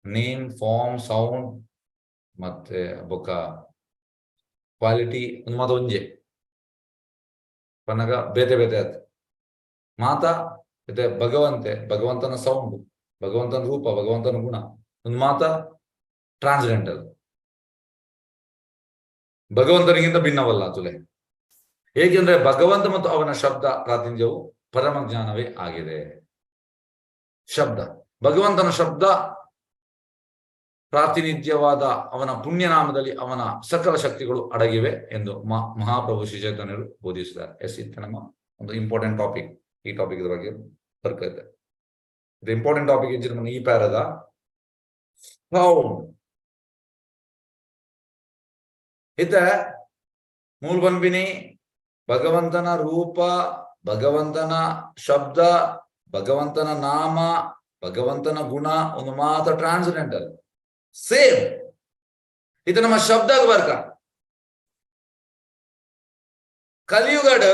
ನೇಮ್, ಫಾರ್ಮ್, ಸೌಂಡ್ ಮತ್ತೆ ಬೊಕ್ಕ ಕ್ವಾಲಿಟಿ ಒಂದು ಮಾತ ಒಂಜೆ ಪನ್ನಗ ಬೇತೆ ಬೇತೆ ಆತ್ ಮಾತ ಇತ್ತೆ ಭಗವಂತೆ, ಭಗವಂತನ ಸೌಂಡ್, ಭಗವಂತನ ರೂಪ, ಭಗವಂತನ ಗುಣ ಒಂದು ಮಾತ ಟ್ರಾನ್ಸ್ಜೆಂಡಲ್. ಭಗವಂತನಿಗಿಂತ ಭಿನ್ನವಲ್ಲ ತುಲೆ. ಏಕೆಂದ್ರೆ ಭಗವಂತ ಮತ್ತು ಅವನ ಶಬ್ದ ಪ್ರಾತಿನಿಧ್ಯವು ಪರಮ ಜ್ಞಾನವೇ ಆಗಿದೆ. ಶಬ್ದ, ಭಗವಂತನ ಶಬ್ದ ಪ್ರಾತಿನಿಧ್ಯವಾದ ಅವನ ಪುಣ್ಯನಾಮದಲ್ಲಿ ಅವನ ಸಕಲ ಶಕ್ತಿಗಳು ಅಡಗಿವೆ ಎಂದು ಮಹಾಪ್ರಭು ಶ್ರೀ ಚೈತನ್ಯರು ಬೋಧಿಸಿದ್ದಾರೆ. ಎಸ್, ಇದು ನಮ್ಮ ಒಂದು ಇಂಪಾರ್ಟೆಂಟ್ ಟಾಪಿಕ್. ಈ ಟಾಪಿಕ್ ಬಗ್ಗೆ ಬರ್ಕೈತೆ. ಇದು ಇಂಪಾರ್ಟೆಂಟ್ ಟಾಪಿಕ್ ಎಂಚಿನ ಈ ಪ್ಯಾರದ ಸೌಂಡ್ ಇತ್ತ ಮೂಲ ಪನ್ಪಿನಿ ಭಗವಂತನ ರೂಪ, ಭಗವಂತನ ಶಬ್ದ, ಭಗವಂತನ ನಾಮ, ಭಗವಂತನ ಗುಣ ಒಂದು ಮಾತ್ರ ಟ್ರಾನ್ಸೆಂಡೆಂಟಲ್ ಸೇಮ್. ಇದು ನಮ್ಮ ಶಬ್ದ ಬರ್ಕ. ಕಲಿಯುಗಡ್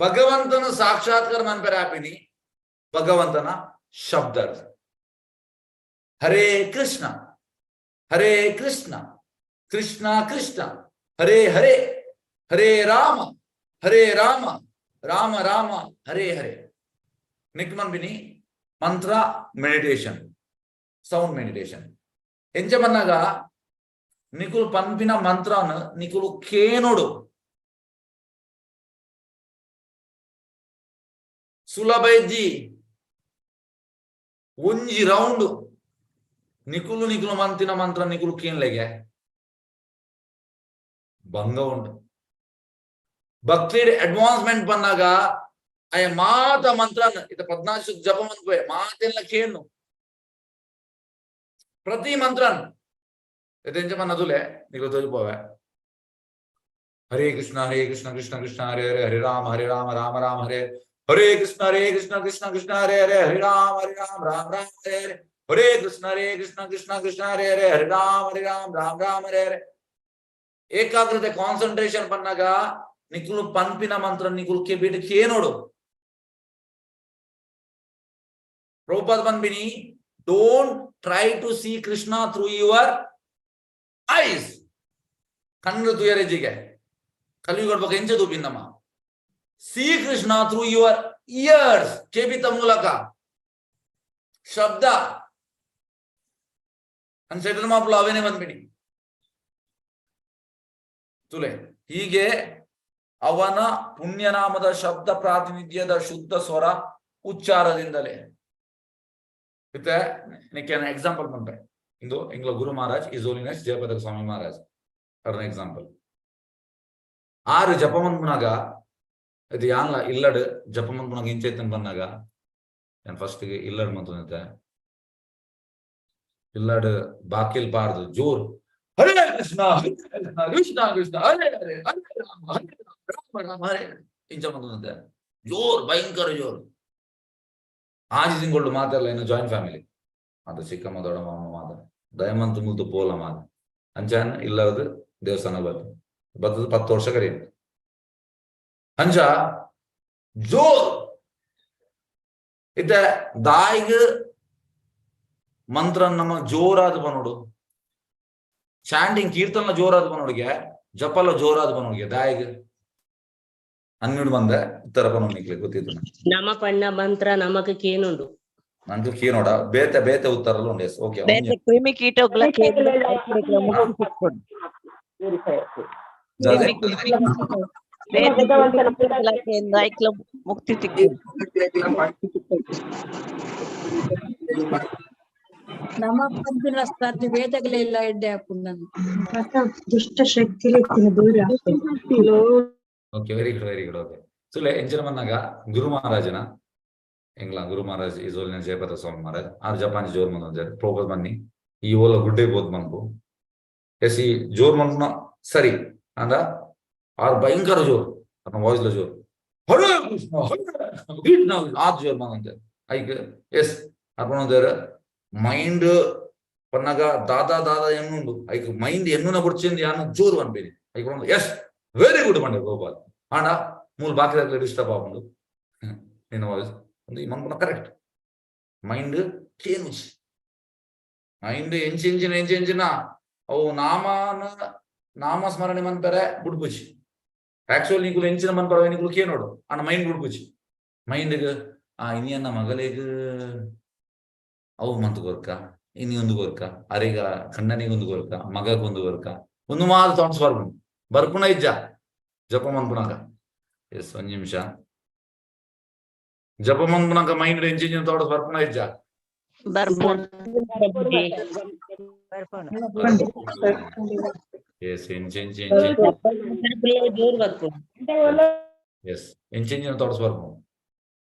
ಭಗವಂತನ ಸಾಕ್ಷಾತ್ಕಾರ ಮನ್ಪೆರಾಪಿನಿ ಭಗವಂತನ ಶಬ್ದ. ಹರೇ ಕೃಷ್ಣ ಹರೇ ಕೃಷ್ಣ ಕೃಷ್ಣ ಕೃಷ್ಣ ಹರೇ ಹರೇ ಹರೇ ರಾಮ ಹರೇ ರಾಮ ರಾಮ ರಾಮ ಹರೇ ಹರೇ. ನಿಕ್ ಮನ್ಪಿನಿ ಮಂತ್ರ ಮೆಡಿಟೇಷನ್, ಸೌಂಡ್ ಮೆಡಿಟೇಷನ್. ಎಂಚ ಬನ್ನಾಗ ನಿಕುಲು ಪನ್ಪಿನ ಮಂತ್ರನ್ ನಿಕುಲು ಕೇನೋಡು. ಸುಲಭ ಇಜ್ಜಿ. ಒಂಜಿ ರೌಂಡ್ ನಿಕುಲು ನಿಕುಲು ಮಂತಿನ ಮಂತ್ರ ನಿಕುಲು ಕೇನ್ಲೆಗೆ ಭಂಗ ಉಂಟು. ಭಕ್ತಿ ಅಡ್ವಾನ್ಸ್ಮೆಂಟ್ ಬಂದಾಗ ಆಯ ಮಾತ ಮಂತ್ರನ್ ಇತ ಪದ್ನಾಶು ಜಪ ಮಂತ್ವೆ ಮಾತೆಲ್ಲ ಕೇನು ಪ್ರತಿ ಮಂತ್ರನ್ ಎಂಚ ಮನ್ನದುಲೆ ನಿಕುಲು ತೋಜಿಪೋವೆ. ಹರೇ ಕೃಷ್ಣ ಹರೇ ಕೃಷ್ಣ ಕೃಷ್ಣ ಕೃಷ್ಣ ಹರೇ ಹರೇ ಹರೇ ರಾಮ ಹರೇ ರಾಮ ರಾಮ ರಾಮ ಹರೇ ಹರೇ ಕೃಷ್ಣ ಹರೇ ಕೃಷ್ಣ ಕೃಷ್ಣ ಕೃಷ್ಣ ಹರೇ ಹರೇ ಹರೇ ರಾಮ ಹರೇ ರಾಮ ರಾಮ ರಾಮ ಹರೇ ಹರೇ ಹರೇ ಕೃಷ್ಣ ಹರೇ ಕೃಷ್ಣ ಕೃಷ್ಣ ಕೃಷ್ಣ ಹರೇ ಹರೇ ಹರೇ ರಾಮ ಹರೇ ರಾಮ ರಾಮ ರಾಮ ಹರೇ ಹರೇ. ಏಕಾಗ್ರತೆ ಕಾನ್ಸಂಟ್ರೇಷನ್ ಪನ್ನಾಗ ನಿಕುಲು ಪನ್ಪಿನ ಮಂತ್ರ ನಿಕುಲು ಕೆಬಿಟ್ ಕೇನೋಡು. Prabhupada ಪನ್ಪಿನಿ don't try to see Krishna through your eyes. ಕಣ್ಣು ತುಯರೆಜಿಗೆ ಕಲಿಯುಗ ಎಂಚ ತೂಪಿನ್ನಮ್ಮ. See Krishna through your ears, ಕೆಬಿತ ಮೂಲಕ ಶಬ್ದ. ಅನ್ಸೈಟನ್ ಮಾಪುಲು ಅವೇನೆ ಬಂದ್ಬಿಡಿ ತುಲೆ. ಹೀಗೆ ಅವನ ಪುಣ್ಯನಾಮದ ಶಬ್ದ ಪ್ರಾತಿನಿಧ್ಯದ ಶುದ್ಧ ಸ್ವರ ಉಚ್ಚಾರದಿಂದಲೇ. ಮತ್ತೆ ನಿಕ್ಕೆ ಎಕ್ಸಾಂಪಲ್ ಬಂತೆ. ಇಂದು ಎಂಗ್ಲ Guru Maharaj is holiness Jayapataka Swami Maharaj ಅವ್ರನ್ನ ಎಕ್ಸಾಂಪಲ್. ಆರು ಜಪ ಮನ್ಪುನಾಗ ಇದು ಯಾನ್ಲ ಇಲ್ಲಡ್ ಜಪ ಮನ್ಪುನಾಗ ಇಂಚೈತನ್ ಬಂದಾಗ ನಾನು ಫಸ್ಟ್ ಇಲ್ಲಡ್ ಮಂತಂತೆ ಇಲ್ಲಡ್ ಬಾಕಿಲ್ ಪಾರ್ದು ಜೋರ್ ಹರೇ ಕೃಷ್ಣ ಹರೇ ಕೃಷ್ಣ ಕೃಷ್ಣ ಕೃಷ್ಣ ಹರೇ ಹರೇ ಹರೇ ರಾಮ ಹರೇ ರಾಮ ರಾಮ ರಾಮ ಹರೇ ಹರೇ ಇಂಚ ಮಂತಂತೆ ಜೋರ್ ಭಯಂಕರ ಜೋರ್. ಆಜಿ ತಿಂಗಳು ಮಾತಾಡಲ್ಲ ಇನ್ನು ಜಾಯಿಂಟ್ ಫ್ಯಾಮಿಲಿ ಅದು ಚಿಕ್ಕಮ್ಮ ದೊಡ್ಡಮ್ಮ ಅಮ್ಮ ಮಾತ ದಯಮಂತು ಮುಲ್ತು ಪೋಲ ಮಾತ ಅಂಚಾನ್ ಇಲ್ಲದು ದೇವಸ್ಥಾನ ಬರ್ತದೆ ಬರ್ತದೆ 10 ವರ್ಷ ಕರಿ ಅಂಚ ಜೋರ್ ಇತ್ತ ದಾಯಿಗ್ ಮಂತ್ರ ನಮ್ಮ ಜೋರಾದ ಬನ್ನೋಡು, ಚಾಂಟಿಂಗ್ ಕೀರ್ತನ ಜೋರಾದ ಬನ್ನೋಡಿಗೆ, ಜಪಲ ಜೋರಾದ ಬನ್ನೋಡಿಗೆ ದಾಯಿಗ್ ಹನ್ನೆರಡು ಬಂದೆ ಉತ್ತರ ಬನ್ನೋನಿಕ್ಲೆ ಗೊತ್ತಿತ್ತು. ನಮ ಪಣ್ಣ ಮಂತ್ರ ನಮಕ್ ಕೇನುಂಡು. ನಂಗೆ ಕೇನೋಡ ಬೇತೆ ಬೇತೆ ಉತ್ತರಲು ಉಂಡು. Yes okay. ಬೇತೆ ಕ್ರಿಮಿ ಕೀಟಗಳ ಬೇತೆ ಮುಕ್ತಿ ತಿಕ್ಕು. ನಮ್ಮ ಪಂಪಿನ ಸ್ಪರ್ಧೆ ವೇದಗಳೆಲ್ಲ ಎಡ್ಡೆ ಹಾಕೊಂಡು. ದುಷ್ಟ ಶಕ್ತಿలు ದೂರ. Okay, very good, very good. Okay, so ಎಂಚಿನ ಬಂದಾಗ ಗುರು ಮಹಾರಾಜನ ಎಂಗ್ಲ Guru Maharaj is holiness Jayapataka Swami Maharaj are Japan ಜೋರ್ ಮಂದ ಪ್ರೋಪಸ್ ಬನ್ನಿ ಈ ಓಲ ಗುಡ್ಡೆ ಬೋದ್ ಮನ್ಪು. ಎಸ್, ಈ ಜೋರ್ ಮನ್ಪುನ ಸರಿ ಅಂದ ಆರ್ ಭಯಂಕರ ಜೋರ್ ತನ್ನ ವಾಯ್ಸ್ ಜೋರ್ ಹರೇ ಕೃಷ್ಣ ಹರೇ ಕೃಷ್ಣ ಆದ್ ಜೋರ್ ಮಂದ ಐಕ್. ಎಸ್, ಅರ್ಪಣ ಮೈಂಡ್ ಪನ್ನಾಗ ದಾದಾ ದಾದಾ ಎನ್ನುಂಡು ಐಕ್ ಮೈಂಡ್ ಎನ್ನುನ ಬುಡ್ಚಿಂದ ಯಾನ ಜೋರ್ ಅನ್ಬೇರಿ ಐಕ್. ಎಸ್, ವೆರಿ ಗುಡ್ ಮಂಡೆ ಗೋಪಾಲ್. ಆಂಡ ಮೂಲ ಬಾಕಿ ಡಿಸ್ಟರ್ಬ್ ಆಪುಂಡು ನಿನ್ನ ವಾಯ್ಸ್ ಒಂದು ಈ ಮನ್ಪುನ ಕರೆಕ್ಟ್. ಮೈಂಡ್ ಕೇನುಜಿ ಮೈಂಡ್ ಎಂಚಿ ಎಂಚಿನ ಎಂಚಿ ಎಂಚಿನ ಅವು ನಾಮನ ನಾಮ ಸ್ಮರಣೆ ಮನ್ಪೆರೆ ಬುಡ್ಪುಜಿ. ಆಕ್ಚುಲಿ ನಿಕುಲು ಎಂಚಿನ ಮನ್ಪರ ನಿಕುಲು ಕೇನೋಡು ಆಂಡ ಮೈಂಡ್ ಬುಡ್ಪುಜಿ. ಮೈಂಡ್ ಆ ಇನಿಯನ್ನ ಮಗಲೆಗ್ ಅವು ಮಂತ್ ಕೊರ್ಕ ಇನಿ ಒಂದು ಕೊರ್ಕ, ಅರೆಗ ಖಂಡನಿಗೆ ಒಂದು ಕೊರ್ಕ, ಮಗಗ್ ಒಂದು ಕೊರ್ಕ, ಒಂದು ಮಾತ್ರ ಥಾಟ್ಸ್ ಬರ್ಪುಂಡು. ಬರ್ಪುಣ ಇಜ್ಜ ಜಪ ಮನ್ಪುನಗ. ಎಸ್, ಒಂಜಿ ನಿಮಿಷ. ಜಪ ಮನ್ಪುನಗ ಮೈಂಡ್ ಎಂಚಿನ ಥಾಟ್ಸ್ ಬರ್ಪುಣ ಇಜ್ಜ? ಬರ್ಪುಂಡು. ಎಸ್, ಎಂಚೆಂಚಿ ಎಂಚೆಂಚಿ ಜೋರು ಬರ್ಪುಂಡು. ಎಸ್, ಎಂಚೆಂಚಿನ ಥಾಟ್ಸ್ ಬರ್ಪುಂಡು.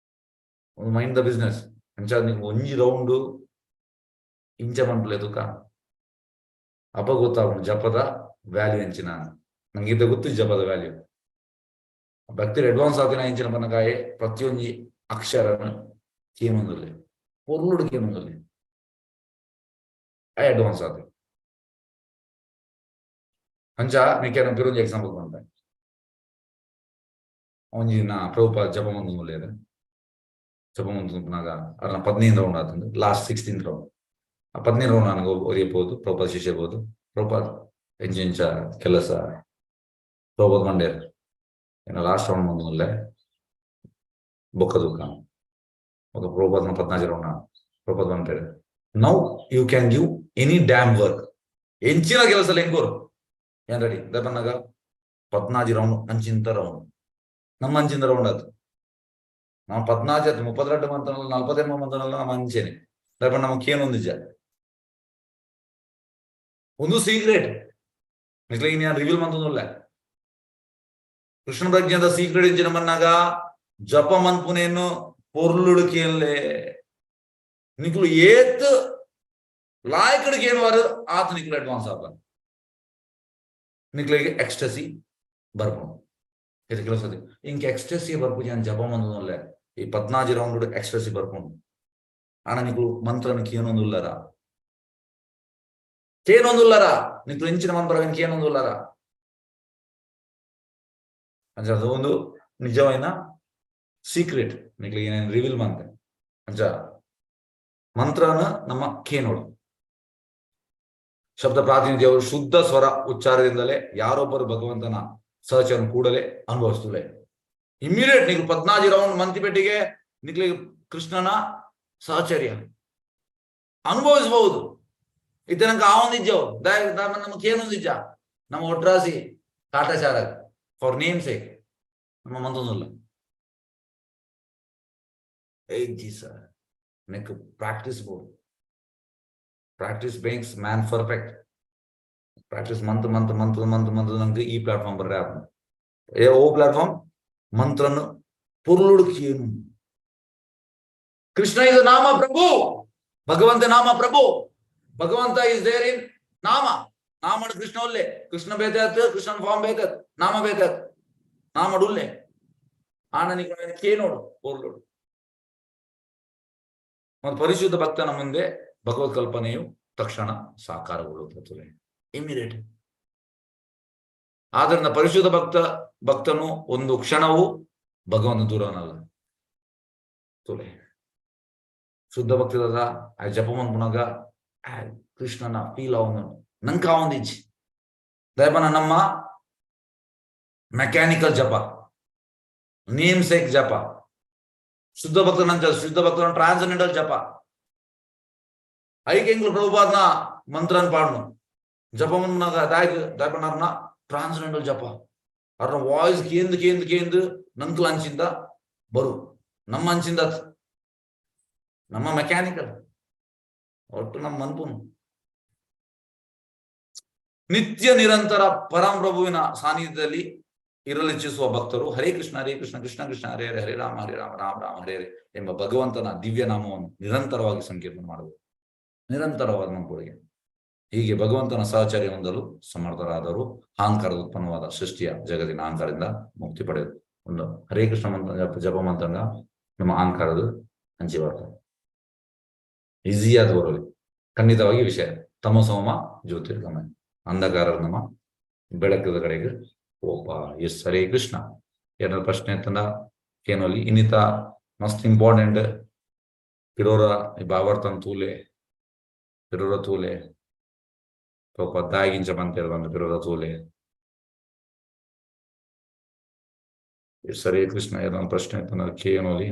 ಒಂದು ಮೈಂಡ್ the business. ಅಂಚ ನಿಂಗೆ ಒಂಜಿ ರೌಂಡ್ ಇಂಚ ಮನ್ಪುಲೆ ತುಕ ಅಪ್ಪ ಗೊತ್ತಾಗುಂಡು ಜಪದ ವ್ಯಾಲ್ಯೂ ಎಂಚಿನ. ನಂಗೆ ಇದ್ದ ಗೊತ್ತು ಜಪದ ವ್ಯಾಲ್ಯೂ. ಭಕ್ತಿರ್ ಅಡ್ವಾನ್ಸ್ ಆತಿನ ಎಂಚಿನ ಪನ್ನಕಾಯೆ ಪ್ರತಿಯೊಂಜಿ ಅಕ್ಷರನ ಕೇನೊಂದುಲ್ಲೆ, ಪೊರ್ಲುಡು ಕೇನೊಂದುಲ್ಲೆ, ಆಯ್ ಅಡ್ವಾನ್ಸ್ ಆತೆ. ಅಂಚ ನಿಕ್ಕೆನ ಪಿರೊಂಜಿ ಎಕ್ಸಾಂಪಲ್ ಪನ್ಪೆ. ಒಂಜಿ ನಾ ಪ್ರಭುಪಾದ ಜಪ ಮಂತೊಂದುಲ್ಲೆರ್. ಜಪ ಮಂತೊಂದುಪ್ಪುನಗ ಅರ್ನ 15 ರೌಂಡ್ ಆತುಂಡು, ಲಾಸ್ಟ್ 16 ರೌಂಡ್. ಆ 15 ರೌಂಡ್ ನನಗೆ ಒರಿಯ ಪೋದು ಪ್ರಭುಪಾದ ಶಿಷ್ಯ ಪೋದು, ಪ್ರಭುಪಾದ ಎಂಚ ಎಂಚ ಕೆಲಸ? ಪ್ರಭುಪಾದ ಮಂಡೇರ್, ಏನ ಲಾಸ್ಟ್ ರೌಂಡ್ ಮಂತೊಂದುಲ್ಲೆ, ಬೊಕ್ಕ ತೂಕ. ಬೊಕ್ಕ ಪ್ರಭುಪಾದನ 14 ರೌಂಡ್. ಪ್ರಭುಪಾದ ಪನ್ಪೆರ್, "Now you can give any damn work." ಎಂಚಿನ ಕೆಲಸ ಎಂಕೋರು ಏನ್ ರೆಡಿ. ಪನ್ನಗ 14 ರೌಂಡ್ ಅಂಚಿಂತ ರೌಂಡ್, ನಮ್ಮ ಅಂಚಿಂದ ರೌಂಡ್ ಆತು. ನಾವು 14 ಆತು, 32 ಮಂತನಲ್ಲ, 48 ಮಂತನಲ್ಲ, ನಮ್ಮ ಅಂಚೆನೆ. ದಯಪಂಡ ನಮಕ್ ಏನೊಂದಿಜ್ಜ. ಒಂದು ಸೀಕ್ರೆಟ್ ನಿಕ್ಲೆಗ್ ಯಾನ್ ರಿವೀಲ್ ಮಂತೊಂದುಲ್ಲೆ. ಕೃಷ್ಣ ಪ್ರಜ್ಞಾದ ಸೀಕ್ರೆಟ್ ಎಂಚಿನ ಮನ್ನಾಗ, ಜಪ ಮನ್ಪುನೇನು ಪೊರ್ಲುಡು ಕೇನ್ಲೆ. ನಿಕ್ಲು ಏತ್ ಲಾಯ್ಕಡ್ ಕೇನುವಾರು ಆತ ನಿಕ್ಲು ಅಡ್ವಾನ್ಸ್ ಆಪ, ನಿಕ್ಲೆಗ್ ಎಕ್ಸ್ಟಸಿ ಬರ್ಪುಂಡು. ಇದು ಕೆಲವು ಸತಿ ಇಂಕ್ ಎಕ್ಸ್ಟಸಿ ಬರ್ಪುಜಿ, ಯಾನ್ ಜಪ ಮಂತೊಂದುಲ್ಲೆ, ಈ 14 ರೌಂಡ್ ಎಕ್ಸ್ಟಸಿ ಬರ್ಪುಂಡು. ಆಣ ನಿಕ್ಲು ಮಂತ್ರನ ಕೇನೊಂದುಲ್ಲರ, ಕೇನೊಂದುಲ್ಲರ. ನಿಕ್ಲು ಇಂಚಿನ ಮಂತ್ರವೇನು ಕೇನೊಂದುಲ್ಲರ. ಅಂಚ ಅದು ಒಂದು ನಿಜವಾಯಿನ ಸೀಕ್ರೆಟ್ ನಿಕ್ಲೆಗ್ ಏನೇನು ರಿವೀಲ್ ಮಂತೆ. ಅಂಚ ಮಂತ್ರನ ನಮ್ಮ ಕೇನೋಡು. ಶಬ್ದ ಪ್ರಾತಿನಿಧ್ಯವು ಶುದ್ಧ ಸ್ವರ ಉಚ್ಚಾರದಿಂದಲೇ ಯಾರೊಬ್ಬರು ಭಗವಂತನ ಸಹಚರನ್ನು ಕೂಡಲೇ ಅನುಭವಿಸ್ತುಲೆ. ಇಮ್ಮಿಡಿಯೇಟ್ ನೀವು 14 ರೌಂಡ್ ಮಂತಿಪೆಟ್ಟಿಗೆ ನಿಕ್ಲೆ ಕೃಷ್ಣನ ಸಹಚರ್ಯ ಅನುಭವಿಸಬಹುದು. ಇತ್ತೆ ನಂಗೆ ಆ ಒಂದಿಜ್ಜವು ನಮಕ್ ಏನೊಂದಿಜ್ಜ. ನಮ್ಮ ಒಟ್ರಾಸಿ ಕಾಟಾಚಾರ, ಫಾರ್ ನೇಮ್ ಸೇಕ್ ನಮ್ಮ ಮಂತೊಂದುಲ್ಲ. ಏ ಜಿ ಸರ್, ನೆಕ್ ಪ್ರಾಕ್ಟೀಸ್ ಬೋಡು. Practice makes man perfect. Practice month month month month month ನಂಗೆ ಈ ಪ್ಲಾಟ್ಫಾರ್ಮ್ ಬರ್ರೆ ಆಪುಂಡು. ಏ ಓ ಪ್ಲಾಟ್ಫಾರ್ಮ್ ಮಂತ್ರನು ಪೊರ್ಲುಡು ಕೇನು. ಕೃಷ್ಣ is ನಾಮ ಪ್ರಭು, ಭಗವಂತ ನಾಮ ಪ್ರಭು. ಭಗವಂತ is there in ನಾಮ. ನಾಮಡ್ ಕೃಷ್ಣ ಉಲ್ಲೆ. ಕೃಷ್ಣ ಬೇತೆ ಆತ್, ಕೃಷ್ಣನ್ ಫಾರ್ಮ್ ಬೇತೆ ಆತ್, ನಾಮ ಬೇತೆ ಆತ್, ನಾಮಡ್ ಉಲ್ಲೆ. ಆಣ ನಿಕ್ಲೆ ಕೇನೋಡು ಪೊರ್ಲುಡು. ಮತ್ತು ಪರಿಶುದ್ಧ ಭಕ್ತನ ಮುಂದೆ ಭಗವತ್ ಕಲ್ಪನೆಯು ತಕ್ಷಣ ಸಾಕಾರಗೊಳ್ಳುತ್ತದೆ, ಇಮಿಡಿಯೇಟ್. ಆದ್ದರಿಂದ ಪರಿಶುದ್ಧ ಭಕ್ತನು ಒಂದು ಕ್ಷಣವೂ ಭಗವಂತ ದೂರನಲ್ಲ. ತುಲೆ ಶುದ್ಧ ಭಕ್ತಿದಾದ ಆ ಜಪ ಮನ್ಪುನಗ ಆ ಕೃಷ್ಣನ ಫೀಲ್ ಅವನು ನಂಗೆ ಆವೊಂದಿಜ್ಜಿ. ದಯಪನ ನಮ್ಮ ಮೆಕ್ಯಾನಿಕಲ್ ಜಪ, ನೇಮ್ ಸೇಕ್ ಜಪ. ಶುದ್ಧ ಭಕ್ತನಂಚ, ಶುದ್ಧ ಭಕ್ತನ ಟ್ರಾನ್ಸೆಂಡೆಂಟಲ್ ಜಪ. ಐಕ್ ಎಂಗ್ಲು ಪ್ರಭುಪಾದನ ಮಂತ್ರನ್ ಪಾಡ್ನು ಜಪ ಮನ್ಪುನಗ ದಾಯಕ್ ದಾಯಪನಾರ್ನ ಟ್ರಾನ್ಸೆಂಡೆಂಟಲ್ ಜಪ. ಅರ್ನ ವಾಯ್ಸ್ ಕೇಂದ್ ಕೇಂದ್ ಕೇಂದ್ ನಂಕ್ಲ ಅಂಚಿಂದ ಬರು, ನಮ್ಮ ಅಂಚಿಂದ ನಮ್ಮ ಮೆಕ್ಯಾನಿಕಲ್ ಒಟ್ಟು ನಮ್ಮ ಮನ್ಪುನು. ನಿತ್ಯ ನಿರಂತರ ಪರಮಪ್ರಭುವಿನ ಸಾನ್ನಿಧ್ಯದಲ್ಲಿ ಇರಲಿಚ್ಛಿಸುವ ಭಕ್ತರು ಹರೇ ಕೃಷ್ಣ ಹರೇ ಕೃಷ್ಣ ಕೃಷ್ಣ ಕೃಷ್ಣ ಹರೇ ಹರೇ, ಹರೇ ರಾಮ ಹರೇ ರಾಮ ರಾಮ ರಾಮ ಹರೇ ಹರೇ ಎಂಬ ಭಗವಂತನ ದಿವ್ಯ ನಾಮವನ್ನು ನಿರಂತರವಾಗಿ ಸಂಕೀರ್ತನೆ ಮಾಡಬೇಕು. ನಿರಂತರವಾದ ಮಕ್ಕಳಿಗೆ ಹೀಗೆ ಭಗವಂತನ ಸಹಚರ್ಯ ಹೊಂದಲು ಸಮರ್ಥರಾದರು ಅಹಂಕಾರದ ಉತ್ಪನ್ನವಾದ ಸೃಷ್ಟಿಯ ಜಗತ್ತಿನ ಅಹಂಕಾರದಿಂದ ಮುಕ್ತಿ ಪಡೆಯುವುದು. ಒಂದು ಹರೇ ಕೃಷ್ಣ ಮಂತ್ರ ಜಪ ಜಪ ಮಂತ್ರಂಗ ನಮ್ಮ ಅಹಂಕಾರದ ಹಂಚಿ ಬರ್ತದೆ, ಈಸಿಯಾದ ಬರಲಿ. ಖಂಡಿತವಾಗಿ ವಿಷಯ ತಮಸೋಮ ಜ್ಯೋತಿರ್ಗಮಯ, ಅಂಧಕಾರ ನಮ್ಮ ಬೆಳಕದ ಕಡೆಗೆ ಓಪ. ಎಸ್, ಹರೇ ಕೃಷ್ಣ. ಏನಾದ್ರು ಪ್ರಶ್ನೆ ಇತ್ತಂದ ಕೇನೋಲಿ. ಇನ್ನಿತ ಮಸ್ತ್ ಇಂಪಾರ್ಟೆಂಟ್ ಪಿರೋರ ಈ ಭಾವಾರ್ಥನ್ ತೂಲೆ, ಪಿರೋರ ತೂಲೆ. ಪಾಪ ದಾಗಿಂಚ ಬಂತೇಳಿ ಬಂದು ಪಿರೋರ ತೂಲೆ. ಎಸ್, ಹರೇ ಕೃಷ್ಣ. ಏನಾದ್ರು ಪ್ರಶ್ನೆ ಇತ್ತಂದ್ರೆ ಕೇನೋಲಿ.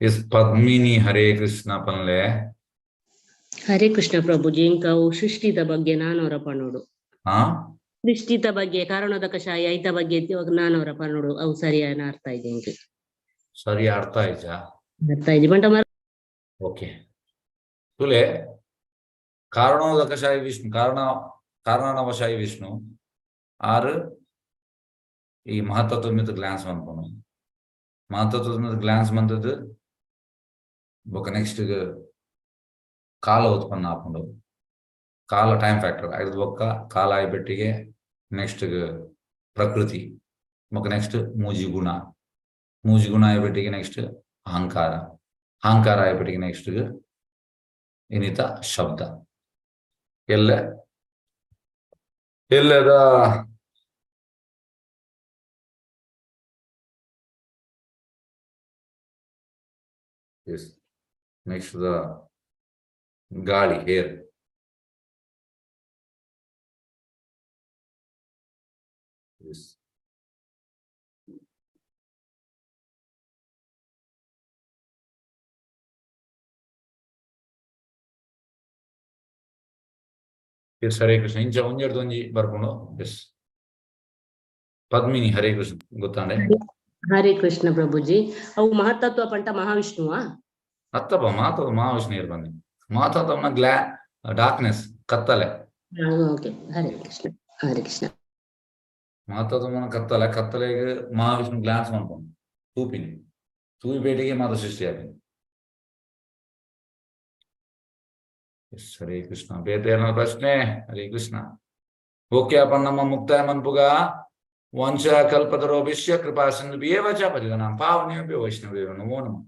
ಎಸ್ ಪದ್ಮಿನಿ ಹರೇ ಕೃಷ್ಣ ಪನ್ಲೆ. ಹರೇ ಕೃಷ್ಣ ಪ್ರಭುಜಿ, ಇಂಕವು ಸೃಷ್ಟಿದ ಬಗ್ಗೆ ನಾನವರ ಪನೋಡು. ಹಾ. ಸೃಷ್ಟಿತ ಬಗ್ಗೆ, ಕಾರಣದ ಕಷಾಯ ಐತ ಬಗ್ಗೆ ನಾನವರ ಪನೋಡು, ಅವು ಸರಿಯಾದ ಅರ್ಥ ಇದೆ ಇಂಕೆ. ಸರಿ, ಅರ್ಥ ಆಯ್ತಾ? ಅರ್ಥ ಇದೆ ಬಂಟ. ಓಕೆ, ತುಲೆ ಕಾರಣೋದಕಶಾಯಿ ವಿಷ್ಣು, ಕಾರಣ ಕಾರಣವಶಾಯಿ ವಿಷ್ಣು ಆರು ಈ ಮಹತ್ತತ್ವ ಮಿತ್ ಗ್ಲಾನ್ಸ್ ಮನ್ಪುನು. ಮಹತ್ತತ್ವದ ಮಿತ್ ಗ್ಲಾನ್ಸ್ ಮಂತದ್ದು ಬೊಕ ನೆಕ್ಸ್ಟ್ ಕಾಲ ಉತ್ಪನ್ನ ಆಪುಂಡು. ಕಾಲ ಟೈಮ್ ಫ್ಯಾಕ್ಟರ್ ಐದು ಬೊಕ್ಕ ಕಾಲ ಆಯ್ಬೆಟ್ಟಿಗೆ ನೆಕ್ಸ್ಟ್ ಪ್ರಕೃತಿ, ಬೊಕ ನೆಕ್ಸ್ಟ್ ಮೂಜಿ ಗುಣ, ಮೂಜಿ ಗುಣ ಆಯ್ಬೆಟ್ಟಿಗೆ ನೆಕ್ಸ್ಟ್ ಅಹಂಕಾರ, ಅಹಂಕಾರ ಆಯ್ಬೆಟ್ಟಿಗೆ ನೆಕ್ಸ್ಟ್ ಇನ್ನಿತ ಶಬ್ದ ಎಲ್ಲ ಎಲ್ಲದ. ಎಸ್, ನೆಕ್ಸ್ಟ್ the ಗಾಳಿ, air. Yes yes, Hare Krishna. ಇಂಚ ಒಂಜೆಡ್ದು ಒಂಜಿ ಬರ್ಪುಂಡು. ಎಸ್, ಪದ್ಮಿನಿ ಹರೇ ಕೃಷ್ಣ ಗೊತ್ತಾಂಡೆ. ಹರೇ ಕೃಷ್ಣ ಪ್ರಭುಜಿ, ಅವು ಮಹತ್ತತ್ವ ಪಂಟ ಮಹಾವಿಷ್ಣುವಾ? ಅತ್ತಪ್ಪ, ಮಾತದ ಮಹಾವಿಷ್ಣು ಇರ್ ಬನ್ನಿ. ಮಾತಾತವನ ಗ್ಲಾ ಡಾರ್ಕ್ನೆಸ್, ಕತ್ತಲೆ. ಓಕೆ, ಹರೇ ಕೃಷ್ಣ ಹರೇ ಕೃಷ್ಣ. ಮಾತಾತವನ ಕತ್ತಲೆ, ಕತ್ತಲೆಗೆ ಮಹಾವಿಷ್ಣು ಗ್ಲಾನ್ಸ್ ಮಾಡ್ಕೊಂಡು ತೂಪಿನಿ ತೂಯಿ ಬೇಟಿಗೆ ಮಾತ ಸೃಷ್ಟಿ ಆಪಿನಿ. ಎಸ್, ಹರೇ ಕೃಷ್ಣ. ಬೇತೆ ಏನಾದ್ರು ಪ್ರಶ್ನೆ? ಹರೇ ಕೃಷ್ಣ. ಓಕೆ, ಅಪ್ಪ ನಮ್ಮ ಮುಕ್ತಾಯ ಮನ್ಪುಗ. ವಂಶ ಕಲ್ಪತರೋಭಿಷ್ಯ ಕೃಪಾ ಸಿಂಧು ಚ ಪತಿತನಾಂ ಪಾವನೇಭ್ಯೋ ವೈಷ್ಣವೇಭ್ಯೋ ನಮೋ ನಮಃ.